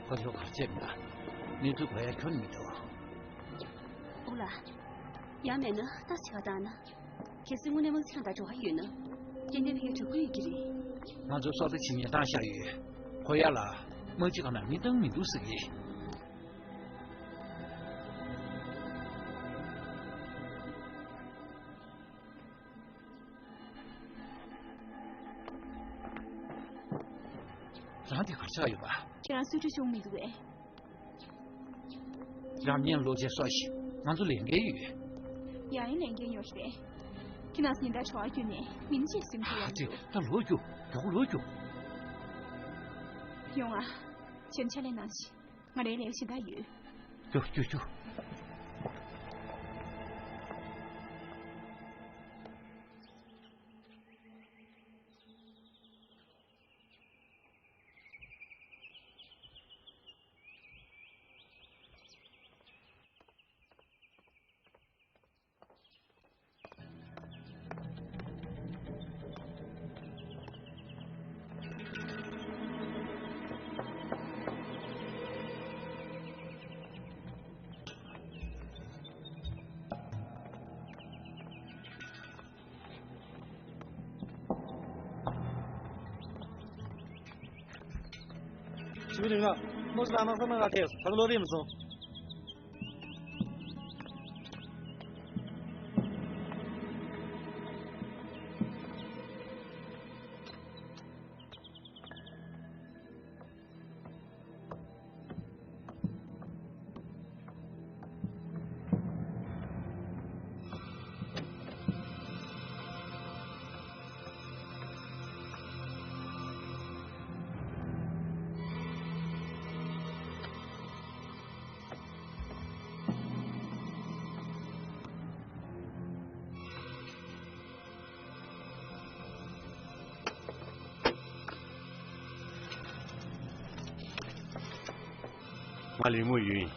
ཁོ་ཚོ་ག་རེ་བྱས་མིན་ན། གནས་ཚུལ་གོ་ཡ་ཁྱོན་ནས་མི་འདུག་ཨོ་ལ། ཡང་མེད་ན་ལྟ་ཞིག་ག་བཏང་ན། གལ་སྲིད་དངོས་གནས་དམག་སྤྱི་ཁང་དང་འབྲེལ་བ་ཡོད་ན། རྐྱེན་ལྡན་ཕ་གིར་འགྲོ་དགོས་ཡོད་ཀྱི་རེད། ང་ཚོ་སྲོག་ཐར་བྱེད་མཁན་བཏང་བཞག་ཡོད། ཁོ་ཡ་ལ་དམག་སྤྱི་ཁང་ནང་མི་བཏང་མི་འདུག་ཟེར་གི། རང་དེ་གར་ཆགས་ཡོད་པ། ཁྱེད་རང་གསོལ་ཁྲིད་བྱུང་མི་འདུག་གས། རང་ཉན་ལོ་ཆེ་སོ་ཞིག་ང་ཚོ་ལས་འགན་ཡོད། ཡང་ཡང་ལས་འགན་ཡོད་རེད། ཁྱེད་རང་ཉིན་ལྟར་བྲོ་བ་བརྒྱུད་ནས་མི་ཉིད་ཅིག་སེམས་ཁུར་ཡོང་ཨ་ཙི་ད་ལོ་རྒྱུག་མགྱོགས་ལོ་རྒྱུག་ཡོང་ཨ། ཁྱེད་ཕྱག་ལས་གནང་ཞིག་ང་རའི་ལས་གཞན་དག་ཡོད། རྒྱུགས་རྒྱུགས་རྒྱུགས། ཞུ་བའི་ལིང་ལགས། དམག་སྤྱི་ལགས་དམག་སར་མ་ཁ་ཐེགས་སོང་། ད་ལྟ་ལོག་ཐེངས་མ་སོང་། ང་ལི་མུ་ཡུན།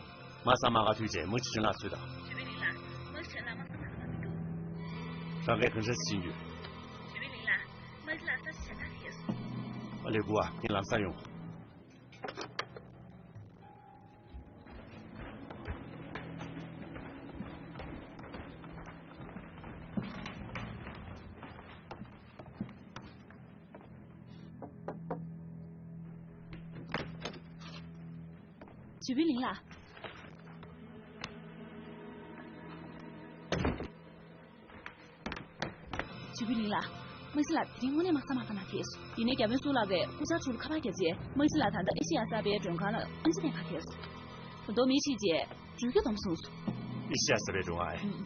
མ་ས་མ་ག་ཐུག་རྗེས་མུ་ཅི་ཅུན་ལ་ཚུད་དང་། ཞུ་བའི་ལིང་ལགས། མུ་ཅི་ཅུན་ལ་མ་ས་མ་ག་མི་འདུག་རང་གིས་གང་འདྲ་ཞིག་ཡོད། ཞུ་བའི་ལིང་ལགས། མུ་ཅི་ལ་ས་ཞེ་དྲག་ཐེགས་སོང་། ཨ་ལེ་གུ་ཨ་ངས་ལམ་སང་ཡོང་། ཞུ་བའི་ལིང་ལགས། ཞུ་བའི་ལིང་ལགས། དམག་སྤྱི་ལགས་དེ་རིང་དངོས་གནས་མ་ས་མ་ཁ་ནང་ཐེགས་སོང་། ཡིན་ནའི་བརྒྱ་དཔོན་སུ་ལགས་པས་སྐུ་བཅར་ཚུར་ཁ་པར་བརྒྱབ་རྗེས་དམག་སྤྱི་ལགས་ད་ལྟ་ཨེ་ཤེ་ཡ་གསར་པའི་མགྲོན་ཁང་ལ་ཨམ་ཆི་ནས་ཕར་ཐེགས་སོང་། ད་དུང་མི་ཞིག་བྱས་འགྲུལ་སྐྱོད་གཏོང་སོང་། ཨེ་ཤེ་ཡ་གསར་པའི་མགྲོན་ཁང་ཨེ། ཨུམ།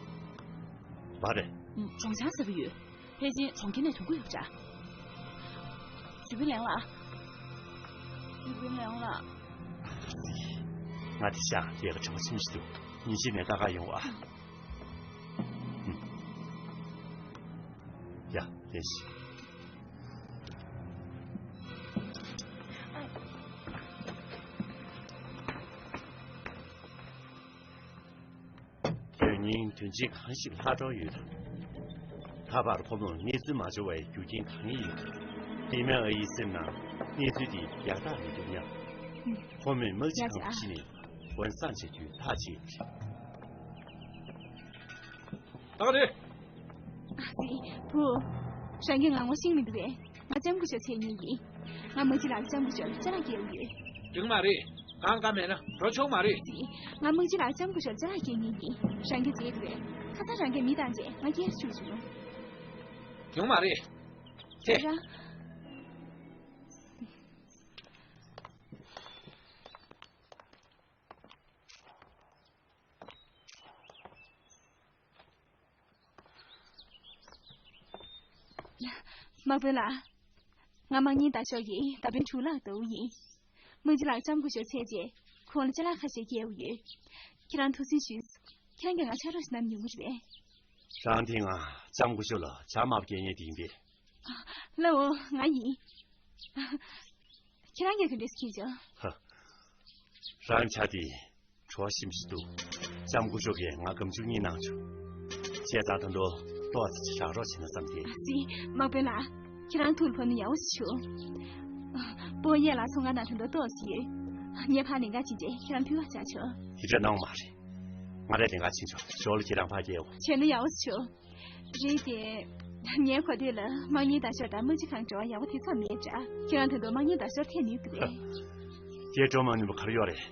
བ་རེད། ཨུམ། གྲོང་ཆང་ཟ་གི་ཡོད། ཕལ་ཆེར་གྲོང་ཁྱེར་ནས་ཐོན་གྱི་ཡོད་པ་འདྲ། ཞུ་བའི་ལིང་ལགས། ཞུ་བའི་ལིང་ལགས། ང་དེ་ཤག་ལས་ཀ་དྲི་བ་ཆེན་པོ་ཞིག་འདུག་ཉིན་ཤས་ནས་ལྟ་ག་ཡོང་བ། ཨུམ། ཡ། ལེན་ཞིག་ཁྱོད་ཉིན་དོན་ཆེན་གང་ཞིག་ལྷག་འགྲོ་ཡོད་དམ། ད་བར་ཁོ་མོར་གནས་ཚུལ་མ་འབྱོར་བའི་རྒྱུ་རྐྱེན་གང་ཡིན། དེ་མིན་ཨ་ཡི་སེམས་ནང་གནས་ཚུལ་འདི་ཡག་རྟགས་མི་འདུག་སྙམ། ཁོ་མོས་དམག་སྤྱི་ཁང་དུ་ཕྱིན་ནས་འོན་སང་བྱེད་རྒྱུའི་ཐག་བཅད་ཡོད། ད་ག་རེད། ཨ་ཙི། བུ། རང་གིས་ང་ངོ་ཤེས་མི་འདུག་པས། ང་ལྕམ་སྐུ་ཞབས་མཚན་ཉིད་ཡིན། ང་དམག་སྤྱི་ལགས་ལ་ལྕམ་སྐུ་ཞབས་ལ་ཅ་ལག་སྐྱེལ་ཡོང་ཡོད། འགྲིག་མ་རེད། གང་དགའ་མེད་ན་འགྲོ་ཆོག་མ་རེད། ཨ་ཙི། ང་དམག་སྤྱི་ལགས་ལ་ལྕམ་སྐུ་ཞབས་ལ་ཅ་ལག་སྐྱེལ་མཁན་ཡིན། རང་གིས་བརྗེད་འདུག་པས། ཁ་སང་རང་གིས་མི་བཏང་རྗེས་ང་སྐད་ཆ་ཞུ་བྱུང་། ཡོང་མ་རེད། ཁྱེད་རང་། དམག་དཔོན་ལགས། ང་དམག་གཉེར་ཟླ་ཤོག་གི་མདའ་དཔོན་དྲུག་ལགས་ཟླ་བོ་ཡིན། དམག་སྤྱི་ལགས་ལྕམ་སྐུ་ཞབས་ཚེ་རྗེས་ཁོང་ལ་ཅ་ལག་ཁ་ཤས་སྐྱེལ་དགོས་ཡོད། ཁྱེད་རང་ཐུགས་སེམས་ཞུས། ཁྱེད་རང་གིས་ང་ཕྱག་རོགས་ཤིག་གནང་ན་ཡོང་གི་རེད་པས། རང་དེ་སྔ་ལྕམ་སྐུ་ཞབས་ལ་ཇ་དམར་པོ་སྐྱེལ་མཁན་དེ་ཡིན་པས། ལགས་འོ། ང་ཡིན། ཁྱེད་རང་གིས་ག་འདྲས་མཁྱེན་བྱུང་། ཧ། རང་ཆ་དེ་བྲོ་བ་ཞིམ་ཞིག་འདུག་ལྕམ་སྐུ་ཞབས་ཀྱིས་ང་སྒམ་ཆུང་གཉིས་གནང་བྱུང་། བྱས་ཙང་ད་དུང་ཏོག་ཙམ་ཅིག་ཕྱག་རོགས་བྱས་ན་བསམ་སྟེ། ཨ་ཙི། དམག་དཔོན་ལགས། ཁྱེད་རང་ཐུགས་ལ་ཕོག་ན་ཡག་པོ་ཞིག་བྱུང་། སྤོ་གཡས་ལགས་ཚོང་ཁང་ནང་ད་དུང་ཏོག་ཙམ་ཡོད། ངས་ཕར་ལེན་ག་ཕྱིན་རྗེས་ཁྱེད་རང་ཕུལ་བར་བྱ་ཆོག་དེ་འདྲ་གནང་བ་མ་རེད། ང་རས་ལེན་ག་ཕྱིན་ཆོག་ཞོར་ལ་ཁྱེད་རང་ཕར་སྐྱེལ་འོ། བྱས་ན་ཡག་པོ་ཞིག་བྱུང་། རེད་དེ། ངའི་གོ་ཐོས་ལ་དམག་གཉེར་ཟླ་ཤོག་དང་དམག་སྤྱི་ཁང་འབྲེལ་བ་ཡག་པོ་དེ་ཙམ་མེད་འདྲ། ཁྱེད་རང་ད་དུང་དམག་གཉེར་ཟླ་ཤོག་འཐེན་ནུས་ཀྱི་རེད། དེ་འགྲོ་མ་ནུས་པ་ག་རེ་ཡོད་རེད།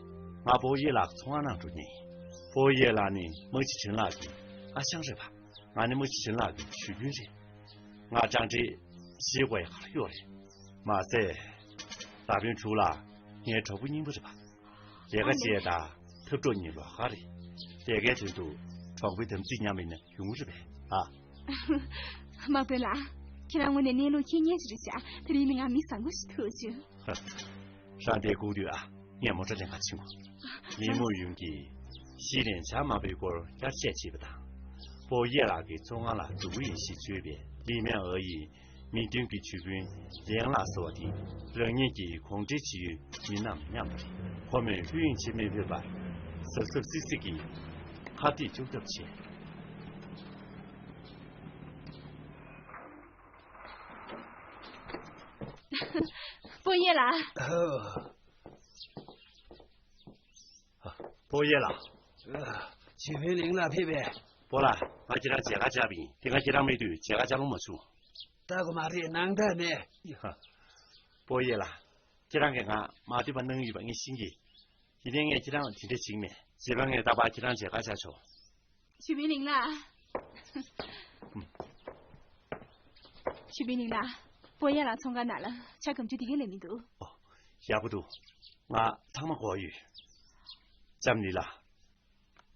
ང་སྤོ་གཡས་ལགས་ཚོང་ཁང་ནང་འགྲོ་མཁན་ཡིན། སྤོ་གཡས་ལགས་ནི་དམག་སྤྱི་ཁྲིན་ལགས་ཀྱི་ཨ་ཞང་རེད་པ། ང་ནི་དམག་སྤྱི་ཁྲིན་ལགས་ཀྱི་ཞུ་རྒྱུན་རེད། ང་ཀྲང་ཀྲེ་ཞེས་གོ་ཡ་ག་རེ་ཡོད་རེད། མ་ཟད། མདའ་དཔོན་དྲུག་ལགས་ངའི་གྲོགས་པོ་རྙིང་པ་རེད་པ། ལས་ཀ་བྱེད་ཡ་དང་འཐབ་གྲོགས་གཉིས་ལོགས་ཀ་རེད། ལས་ཀའི་དོན་དུ་གྲོགས་པོའི་དམ་ཚིག་ཉམས་པ་ཡིན་ན་ཡོང་གི་རེད་པས། ཨ། དམག་དཔོན་ལགས། ཁྱེད་རང་དངོས་གནས་གནས་ལུགས་མཁྱེན་མཁན་ཞིག་རེད་ཤག་དེ་རིང་ནི་ང་མི་བཟང་པོ་ཞིག་ཐུག་བྱུང་། ཧ། རང་འདིར་སྒུག་སྡོད་ཨ། ངས་མོ་ཊ་ལེན་ག་ཕྱིན་གོ། ལི་མུའུ་ཡུང་གིས་ཤི་ལན་ཇ་དམར་པོའི་སྐོར་བསྐྱར་དཔྱད་བྱས་པ་དང་། སྤོ་གཡས་ལགས་ཀྱི་ཚོང་ཁང་ལ་འགྲོ་གི་ཡིན་ཞེས་བརྗོད་པས། ལི་མེན་ཨོ་ཡིས་མིང་དོན་གྱི་ཇུས་དཔོན་ལེང་ལགས་ཟེར་བ་དེ་རང་ཉིད་ཀྱི་གུང་ཁྲན་བྱེད་ཡུལ་མིན་ནམ་སྙམ་པ་རེད། ཁོ་མོས་ལྷོད་གཡེང་བྱེད་མི་ཕོད་པར་གཟབ་གཟབ་སིག་སིག་གིས་ཁ་གཏད་གཅོག་ཐབས་བྱས། སྤོ་གཡས་ལགས། ཨོ། སྤོ་གཡས་ལགས། ཨ། ཇུས་དཔོན་ལིང་ལགས་ཕེབས་པས། སྤོ་ལགས། ང་ཁྱེད་རང་མཇལ་ཁ་བཅར་བ་ཡིན། དེ་སྔ་ཁྱེད་རང་མེད་དུས་མཇལ་ཁ་བཅར་ལོང་མ་བྱུང་། ལྟ་དགོས་མ་རེད། ནང་ལྟ་མེད། ཡ། སྤོ་གཡས་ལགས། ཁྱེད་རང་གིས་ང་མ་འདོད་པ་གནང་གི་ཡོད་པ་ངས་ཤེས་ཀྱི། ཡིན་ནའི་ངས་ཁྱེད་རང་དེ་འདྲ་བྱེད་ཀྱི་མེད། བྱས་པ་ངས་རྟག་པར་ཁྱེད་རང་མཇལ་ཁ་བཅར་ཆོག་ཇུས་དཔོན་ལིང་ལགས། ཇུས་དཔོན་ལིང་ལགས། སྤོ་གཡས་ལགས་ཚོང་ཁང་ནང་ལ་ཇ་སྒམ་ཆུང་དེ་གས་ལས་མི་འདུག་ཨོ། ཡག་པོ་འདུག་ང་ཚང་མ་གོ་ཡོད། ལྕམ་ལི་ལགས།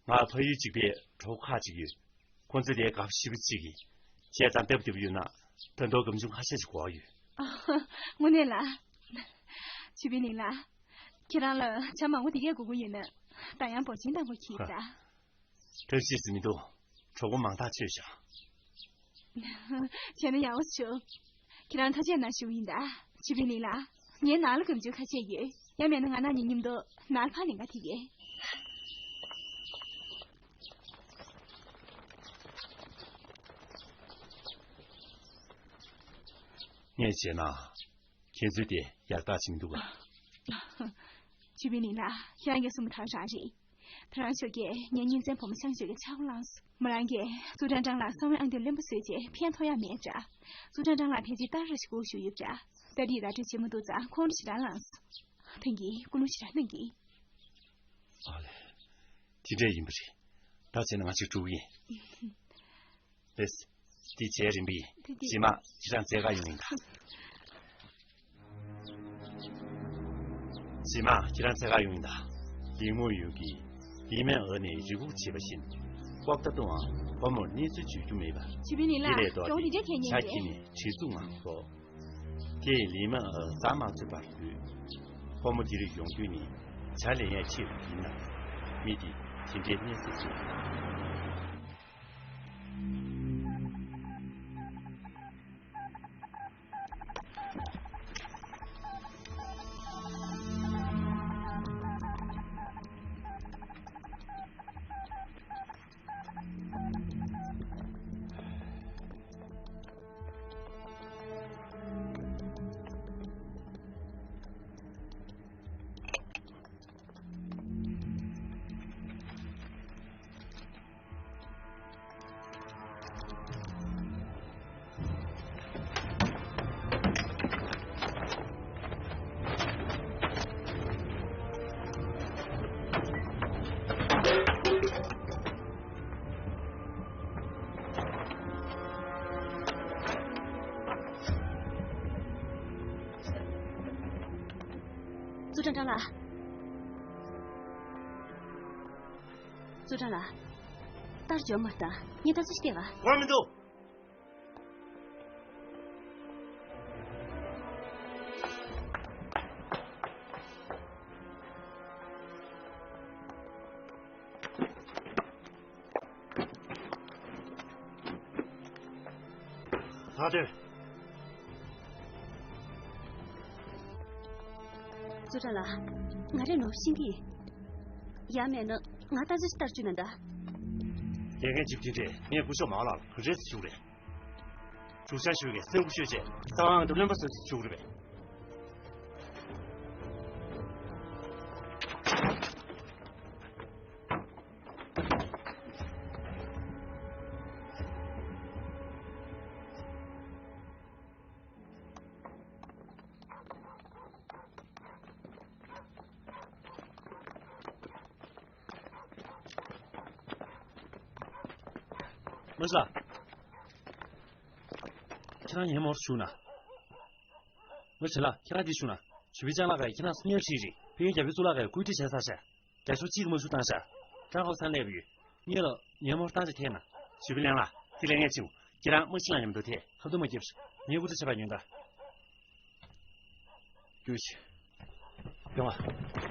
ང་ཕ་ཡུལ་གཅིག་པའི་གྲོགས་ཁག་ཅིག་ཡོད། ཁོང་ཚོ་དེ་དགའ་པོ་ཞེ་པོ་ཅིག་གིས་བྱས་ཙང་སྟབས་བདེ་པོ་ཡོད་ན་ད་དུང་སྒམ་ཆུང་ཁ་ཤས་ཤིག་དགོས་ཡོད། དངོས་གནས་ལ། ཇུས་དཔོན་ལིང་ལགས། ཁྱེད་རང་ལ་ཇ་མང་པོ་དེ་གས་དགོས་ཀྱི་ཡོད་ན་ད་ཡང་འབོར་ཆེན་བཏང་དགོས་ཀྱི་ཡོད་ད། ཐབས་ཤེས་ཟེར་མི་འདུག་གྲོགས་པོ་མང་ཐག་ཆོད་བཞག་བྱས་ན་ཡག་པོ་བྱུང་། ཁྱེད་རང་ཐག་བཅད་གནང་ཞུ་གི་ཡིན་ད། ཇུས་དཔོན་ལིང་ལགས། ངའི་ནང་ལ་སྒམ་ཆུང་ཁ་ཤས་ཡོད། ཡང་མེད་ན་ང་རང་གཉིས་མཉམ་དུ་ནང་ལ་ཕར་ལེན་ག་ཐེབས་ཡོད། ངས་བྱས་ན། ཁྱེད་ཚོས་དེ་ཡག་ཐག་ཆོད་མི་འདུག་ག་ཇུས་དཔོན་ལིང་ལགས། ཁྱེད་རང་གིས་གསུངས་པ་ད་རང་རེད། ད་རང་ཤོད་ཀྱིས་ངའི་གཉེན་ཚན་བུ་མོ་ཆང་ཤོད་ཀྱི་ཆག་སྒོ་བསླངས་སོང་། མོ་རང་གིས་ཙུའུ་ཀྲང་ཀྲང་ལགས་གསང་བའི་ཨང་རྟགས་བློན་པོ་བཟོས་རྗེས་ཕན་ཐོགས་ཡག་མེད་འདྲ། ཙུའུ་ཀྲང་ཀྲང་ལགས་ཕལ་ཆེར་ཏཱ་རེ་ཞིག་སྒུག་བཞུགས་ཡོད་འདྲ། ད་རེས་ར་སྤྲོད་བྱེད་མ་ཐུབ་ཙང་ཁོང་ཁྲོ་ཞེ་དྲག་ལངས་སོང་། ཐང་གིས་སྐུ་ལུང་ཞེ་དྲག་གནང་གི། ཨ་ལས། དེ་འདྲ་ཡིན་པ་རེད། ད་བྱས་ན་ང་གཅིག་འགྲོ་གི་ཡིན། ལེས། འདི་བྱས་རིམ་པས། དེ་དེ། རྗེས་མ་ཁྱེད་རང་བཙལ་ག་ཡོང་ཡིན་ད། རྗེས་མ་ཁྱེད་རང་བཙལ་ག་ཡོང་ཡིན་ད། ལི་མུའུ་ཡུང་གིས་ལི་མེན་ཨོ་ནས་རེ་སྒུག་བྱས་པ་བཞིན། ཀོབ་ཏ་ཏུའང་ཁོ་མོར་གནས་ཚུལ་བརྗོད་རྒྱུ་མེད་པར། ཇུས་དཔོན་ལིང་ལགས། དེ་ལས་ལྡོག་སྟེ་ཇ་ཁྱེར་ནས་འགྲོ། ཇ་ཁྱེར་ནས་བྲེལ་འཚུབ་ངང་འགྲོ། དེས་ལི་མེན་ཨོ་རྩར་མ་འཚོལ་བར་ལུས། ཁོ་མོ་འདིར་ཡོང་དུས་ནི་ཇ་ལེན་ཡས་ཆེད་དུ་ཡིན་ནམ། མི་དེ་དེ་འདྲའི་གནས་ཚུལ་བཟོས། ཀྲང་ཀྲང་ལགས། ཙུའུ་ཀྲང་ལགས། ལྟར་འབྱོར་མ་བཏང་། ངས་ལྟ་ཚུལ་ཞིག་བལྟས་ག་དགོས་མི་འདུག་ལྷག་དོན། ཙུའུ་ཀྲང་ལགས། ང་རས་ནོར་ཤེས་ཀྱི། ཡང་མེད་ན་ང་ལྟ་ཚུལ་ཞིག་ལྟར་བཅུག་ན་འདྲ། ལས་འགན་ཅིག་དེ་འདྲས་ངས་སྐུ་ཞབས་མའོ་ལགས་ལ་ག་འདྲས་ཞུ་རེད། བཞུགས་ཤར་ཞུ་གི་སེམས་ཁུར་ཤོད་ཅེས་གསང་བའི་ངང་དུ་རློན་པ་བཟོས་ཏེ་བཞུགས་རེད་པས། མོ་ཤི་ལགས། ཁྱེད་རང་ཉན་མོར་བཞུགས་ན། མོ་ཤི་ལགས། ཁྱེད་རང་འདི་བཞུགས་ན། ཞུ་བི་ཅང་ལགས་ཀྱིས་ཁྱེད་རང་གསུང་ཡ་ཞིག་རེད། ཕན་ཡོན་རྒྱ་བོད་གཙུག་ལག་ཁང་བཀོད་སྒྲིག་བྱས་ཚར་ཤག་རྒྱ་ཤོག་གཅིག་མ་བཞུགས་བཏང་ཤག་ཀྲང་ཧོ་ཚང་སླེབས་ཡོད། ངས་ལོ་ཉན་མོར་བཏང་ཅིག་ཐད་ན། ཞུ་བི་ལན་ལགས། འདི་ལས་ངས་ཕྱིན། ཁྱེད་རང་མ་ཤི་ལགས་མཉམ་དུ་ཐད། ཧབ་ཏུ་མ་བརྒྱབ་ཤིག་ངས་སྐུ་ཚེ་ཆེ་བ་ཉོན་དང་། རྒྱུགས་ཤིག་ཡོང་ང་།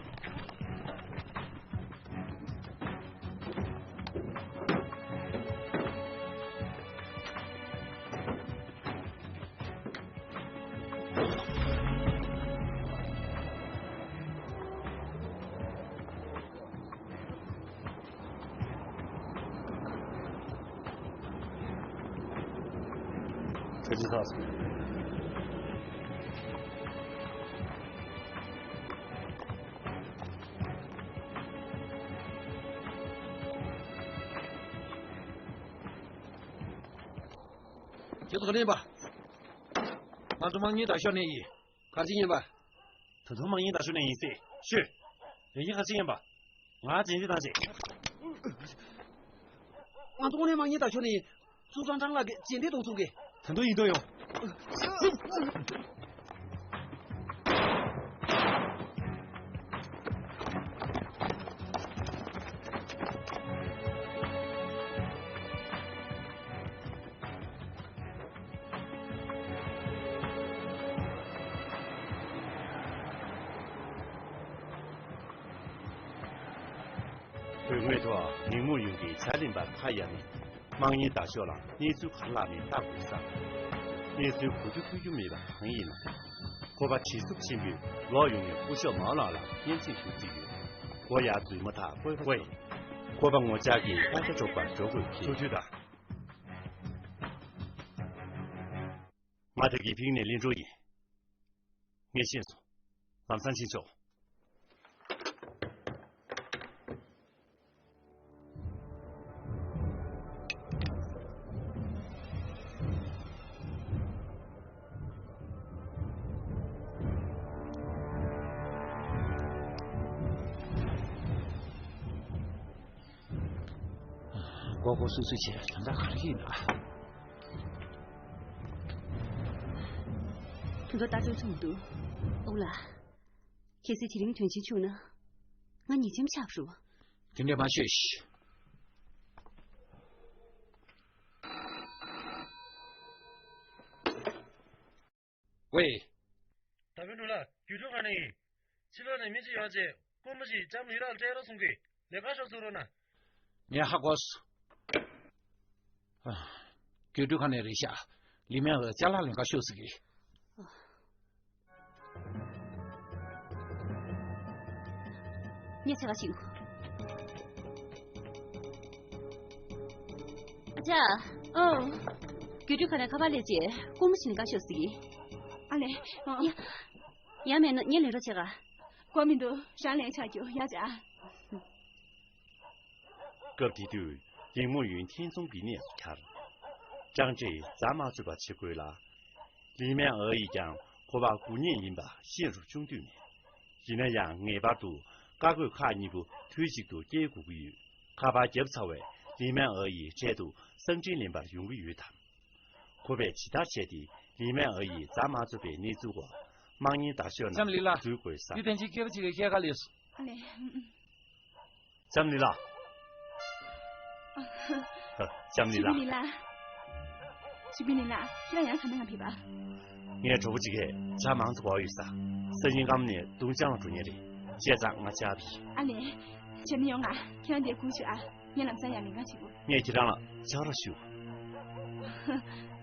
ཁྱེད་ཚོ་ཚར་སོང་། ཁྱེད་ཚོ་ག་ནས་ཡིན་པ། ང་ཚོ་དམག་གཉེར་དྲག་ཤོས་ནས་ཡིན། ག་རེ་བྱེད་ཀྱི་ཡིན་པ། ད་དུང་དམག་གཉེར་དྲག་ཤོས་ནས་ཡིན་ཟེར་ཤོད། ཡིན་གྱི་ག་རེ་བྱེད་ཀྱི་ཡིན་པ། ང་རྗེས་འདེད་བཏང་བྱས། ང་ཚོ་དངོས་གནས་དམག་གཉེར་དྲག་ཤོས་ནས་ཡིན། ཙུའུ་ཀྲང་ཀྲང་ལགས་ཀྱིས་རྗེས་འདེད་གཏོང་ཚུགས་ཀྱི། ད་དུང་ཡིན་དོ་ཡོང་། དོན་དངོས་ཐོག་ལིང་མོ་ཡུང་གིས་ཕྱག་ལེན་པར་ཁ་གཡར་ནས། དམག་གཉེར་དྲག་ཤོས་ལ་གནས་ཚུལ་ག་རེ་ལྷག་མིན་ལྟ་དགོས་ས། གནས་ཚུལ་གོ་རྒྱུ་ཐོས་རྒྱུ་མེད་པ་གང་ཡིན་ནམ། ཁོ་པ་བྱི་སུབ་ཆེན་པོས་ལོག་ཡོང་ནས་སྐུ་ཞབས་མའོ་ལགས་ལ་སྙན་ཚིག་ཞུ་རྩིས་ཡོད། ཁོ་ཡར་འཛུལ་མ་ཐག་བཀོད་པ་ཁོ་ཡིན། ཁོ་པ་ངོ་ཅག་གིས་དཔའ་རྩལ་སྒྲོག་པར་འགྲོ་དགོས་ཀྱི། ཐུགས་རྗེ་དང་། ང་ད་གི་ཕིང་ནས་ལིན་ཀྲོ་ཡིན། ངས་ཤེས་སོང་། ལམ་སང་ཕྱིན་ཆོག་མགོ་སྐོར་སོ་སོའི་ཆེད་དོན་དག་ག་རེ་ཡིན་ན། དོན་དག་ལྟ་སྤྲོད་ཚུགས་མི་འདུག་ཨོ་ལ། གལ་སྲིད་དེ་རིང་དོན་ཆེན་བྱུང་ན། ང་ཉེས་ཅན་ཆགས་རུ། དེ་འདྲ་མ་བཤད་ཤིག་ཝེ། ད་བོད་འགྲོ་ལ་རྒྱུད་སྒྲུབ་ག་ནས་ཡིན། ཕྱི་ལོགས་ནས་མི་གཅིག་ཡོང་རྗེས་སྐུ་ངོ་ཞིག་ལྕམ་ལི་རག་སྤྲད་རོགས་གསུང་གི། ལས་ཀ་ཤོག་ཚུགས་རོགས་གནང་། ངས་ཧ་གོ་སོང་། ཨ། རྒྱུད་སྒྲུབ་ཁང་ནས་རེད་ཤག་ལི་མེན་འོས་ཅ་ལག་ལེན་ག་ཤོག་ཟེར་གི། ངས་ཚེ་བ་ཞིག་ཨ་ཅག་ཨོ། རྒྱུད་སྒྲུབ་ཁང་ནས་ཁ་པར་སླེབས་རྗེས་སྐུ་ངོ་ཞིག་ནས་བཀའ་ཤོག་ཟེར་གི། ཨ་ལས། ཨ། ཡ། ཡང་མེད་ན་ངས་ལས་རོགས་བྱེད་ག་དགོས་མི་འདུག་རང་ལས་ཆགས་རྒྱུ་ཡ་ཅག་སྐབས་དེ་དུས་ལིང་མོ་ཡུན་ཐེན་ཙུང་གི་གནས་སུ་གྱར། ཀྲང་ཀྲེ་རྫ་མ་ཚུད་པ་བྱེད་དགོས་ལ། ལི་མེན་ཨོ་ཡིས་ཀྱང་ཁོ་པ་སྒུག་མཁན་ཡིན་པ་ཤེས་རུ་བཅུག་འདོད་མེད། ཡིན་ན་ཡང་ངེས་པར་དུ་བཀའ་བསྒོས་ཁག་གཉིས་པོ་དུས་གཅིག་ཏུ་སྐྱེལ་དགོས་ཀྱི་ཡོད། ཁ་པར་བརྒྱབ་ཚར་བས་ལི་མེན་ཨོ་ཡིས་འཕྲལ་དུ་གསང་འཕྲིན་ལེན་པར་ཡོང་གི་ཡོད་དམ། ཁོ་པས་ཇི་ལྟར་བྱས་ཏེ་ལི་མེན་ཨོ་ཡིས་རྫ་མ་ཚུད་པའི་གནས་ཚུལ་སྐོར་ དམག་མི་དར་ཤོད་ན་ལྕམ་ལི་ལགས། འགྲུལ་དགོས་ས། འདི་དོན་ཆེན་སྐྱེས་པ་གཅིག་གི་སྐྱེས་སྐར་ལས་སོ། ཨ་ལས། ལྕམ་ལི་ལགས། ཨ། ལྕམ་ལི་ལགས། ལི་ལགས། ཞུ་པིན་ལི་ལགས། ཁྱེད་རང་ཡང་ག་ནས་ང་ཕེབས་པ། ངའི་གྲོགས་པོ་གཅིག་གིས་ཇ་མང་དུ་དགོས་ཡོད་ས། སང་ཉིན་ཁམས་ནས་ཏུང་ཅང་ལ་འགྲོ་མཁན་རེད། བྱས་ཙང་ང་ཇ་ཕི། ཨ་ལས། བྱས་ན་ཡོང་ང་། ཁྱེད་རང་འདིར་སྒུག་བཞུགས་ཨ། ངས་ལམ་སང་ཡར་ལེན་ག་བྱེད་དགོས། ངས་ཁྱེད་རང་ལ་ཇ་རོགས་ཞུ།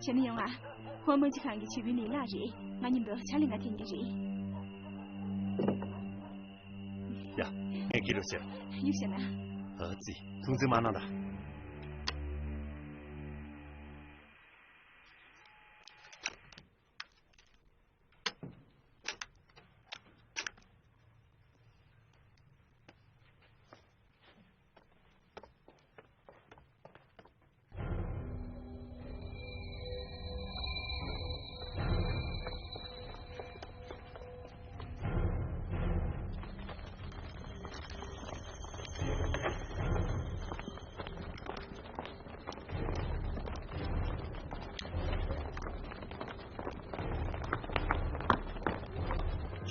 བྱས་ན་ཡོང་ང་། ཁོང་དམག་སྤྱི་ཁང་གི་ཇུས་འབུལ་ལི་ལགས་རེད། ང་མཉམ་དུ་ཇ་ལེན་ག་ཐེངས་ཀྱི་རེད། ཡ། ངས་སྐྱེལ་རོགས་བྱེད། ཡིབ་བྱས་ན། ཨ་ཙི། ཐུགས་འཛེམ་མ་གནང་དང་།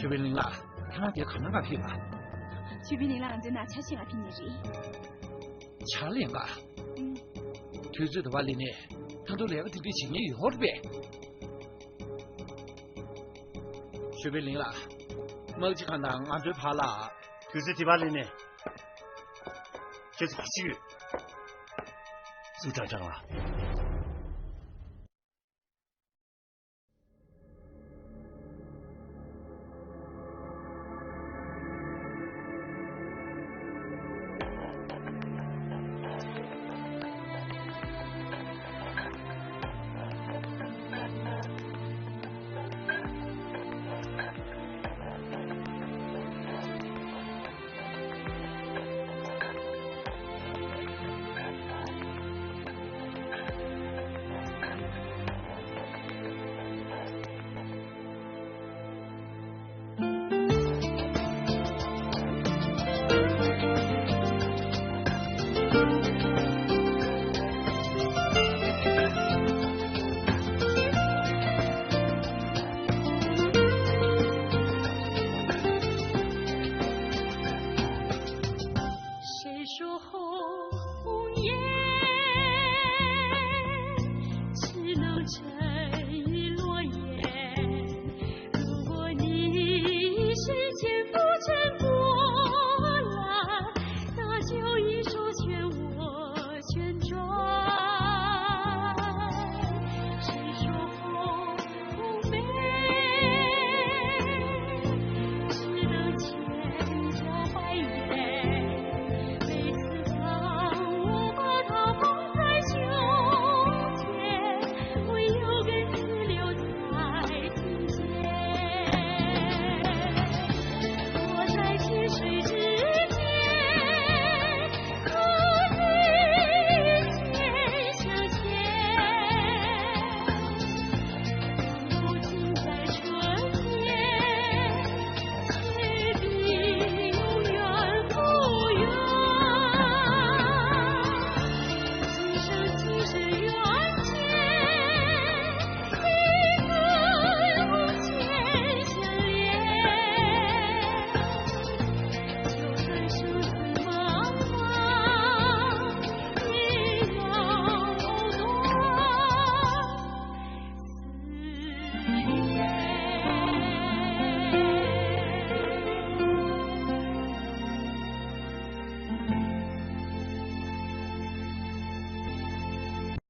ཞུ་པིན་ལི་ལགས། ཁྱེད་རང་འདིར་ག་ནས་ཕེབས་པ། ཞུ་པིན་ལི་ལགས་ང་ཚོའི་ནང་ཇ་ཞིག་ལེན་ག་ཕེབས་ནི་རེད། ཇ་ལེན་ག། ཨུམ། དུས་ཚོད་དེ་བ་ལེན་ནས་ད་དུང་ལས་ཀ་དེ་འདྲ་བྱེད་མཁན་ཡོད་རེད་པས། ཞུ་པིན་ལི་ལགས། དམག་སྤྱི་ཁང་དང་ང་ཚོའི་བར་ལ། དུས་ཚོད་དེ་བ་ལེན་ནས་ཁྱེད་ཚོ་ག་རེ་བྱེད་ཀྱི་ཡོད། ཙུའུ་ཀྲང་ཀྲང་ལགས།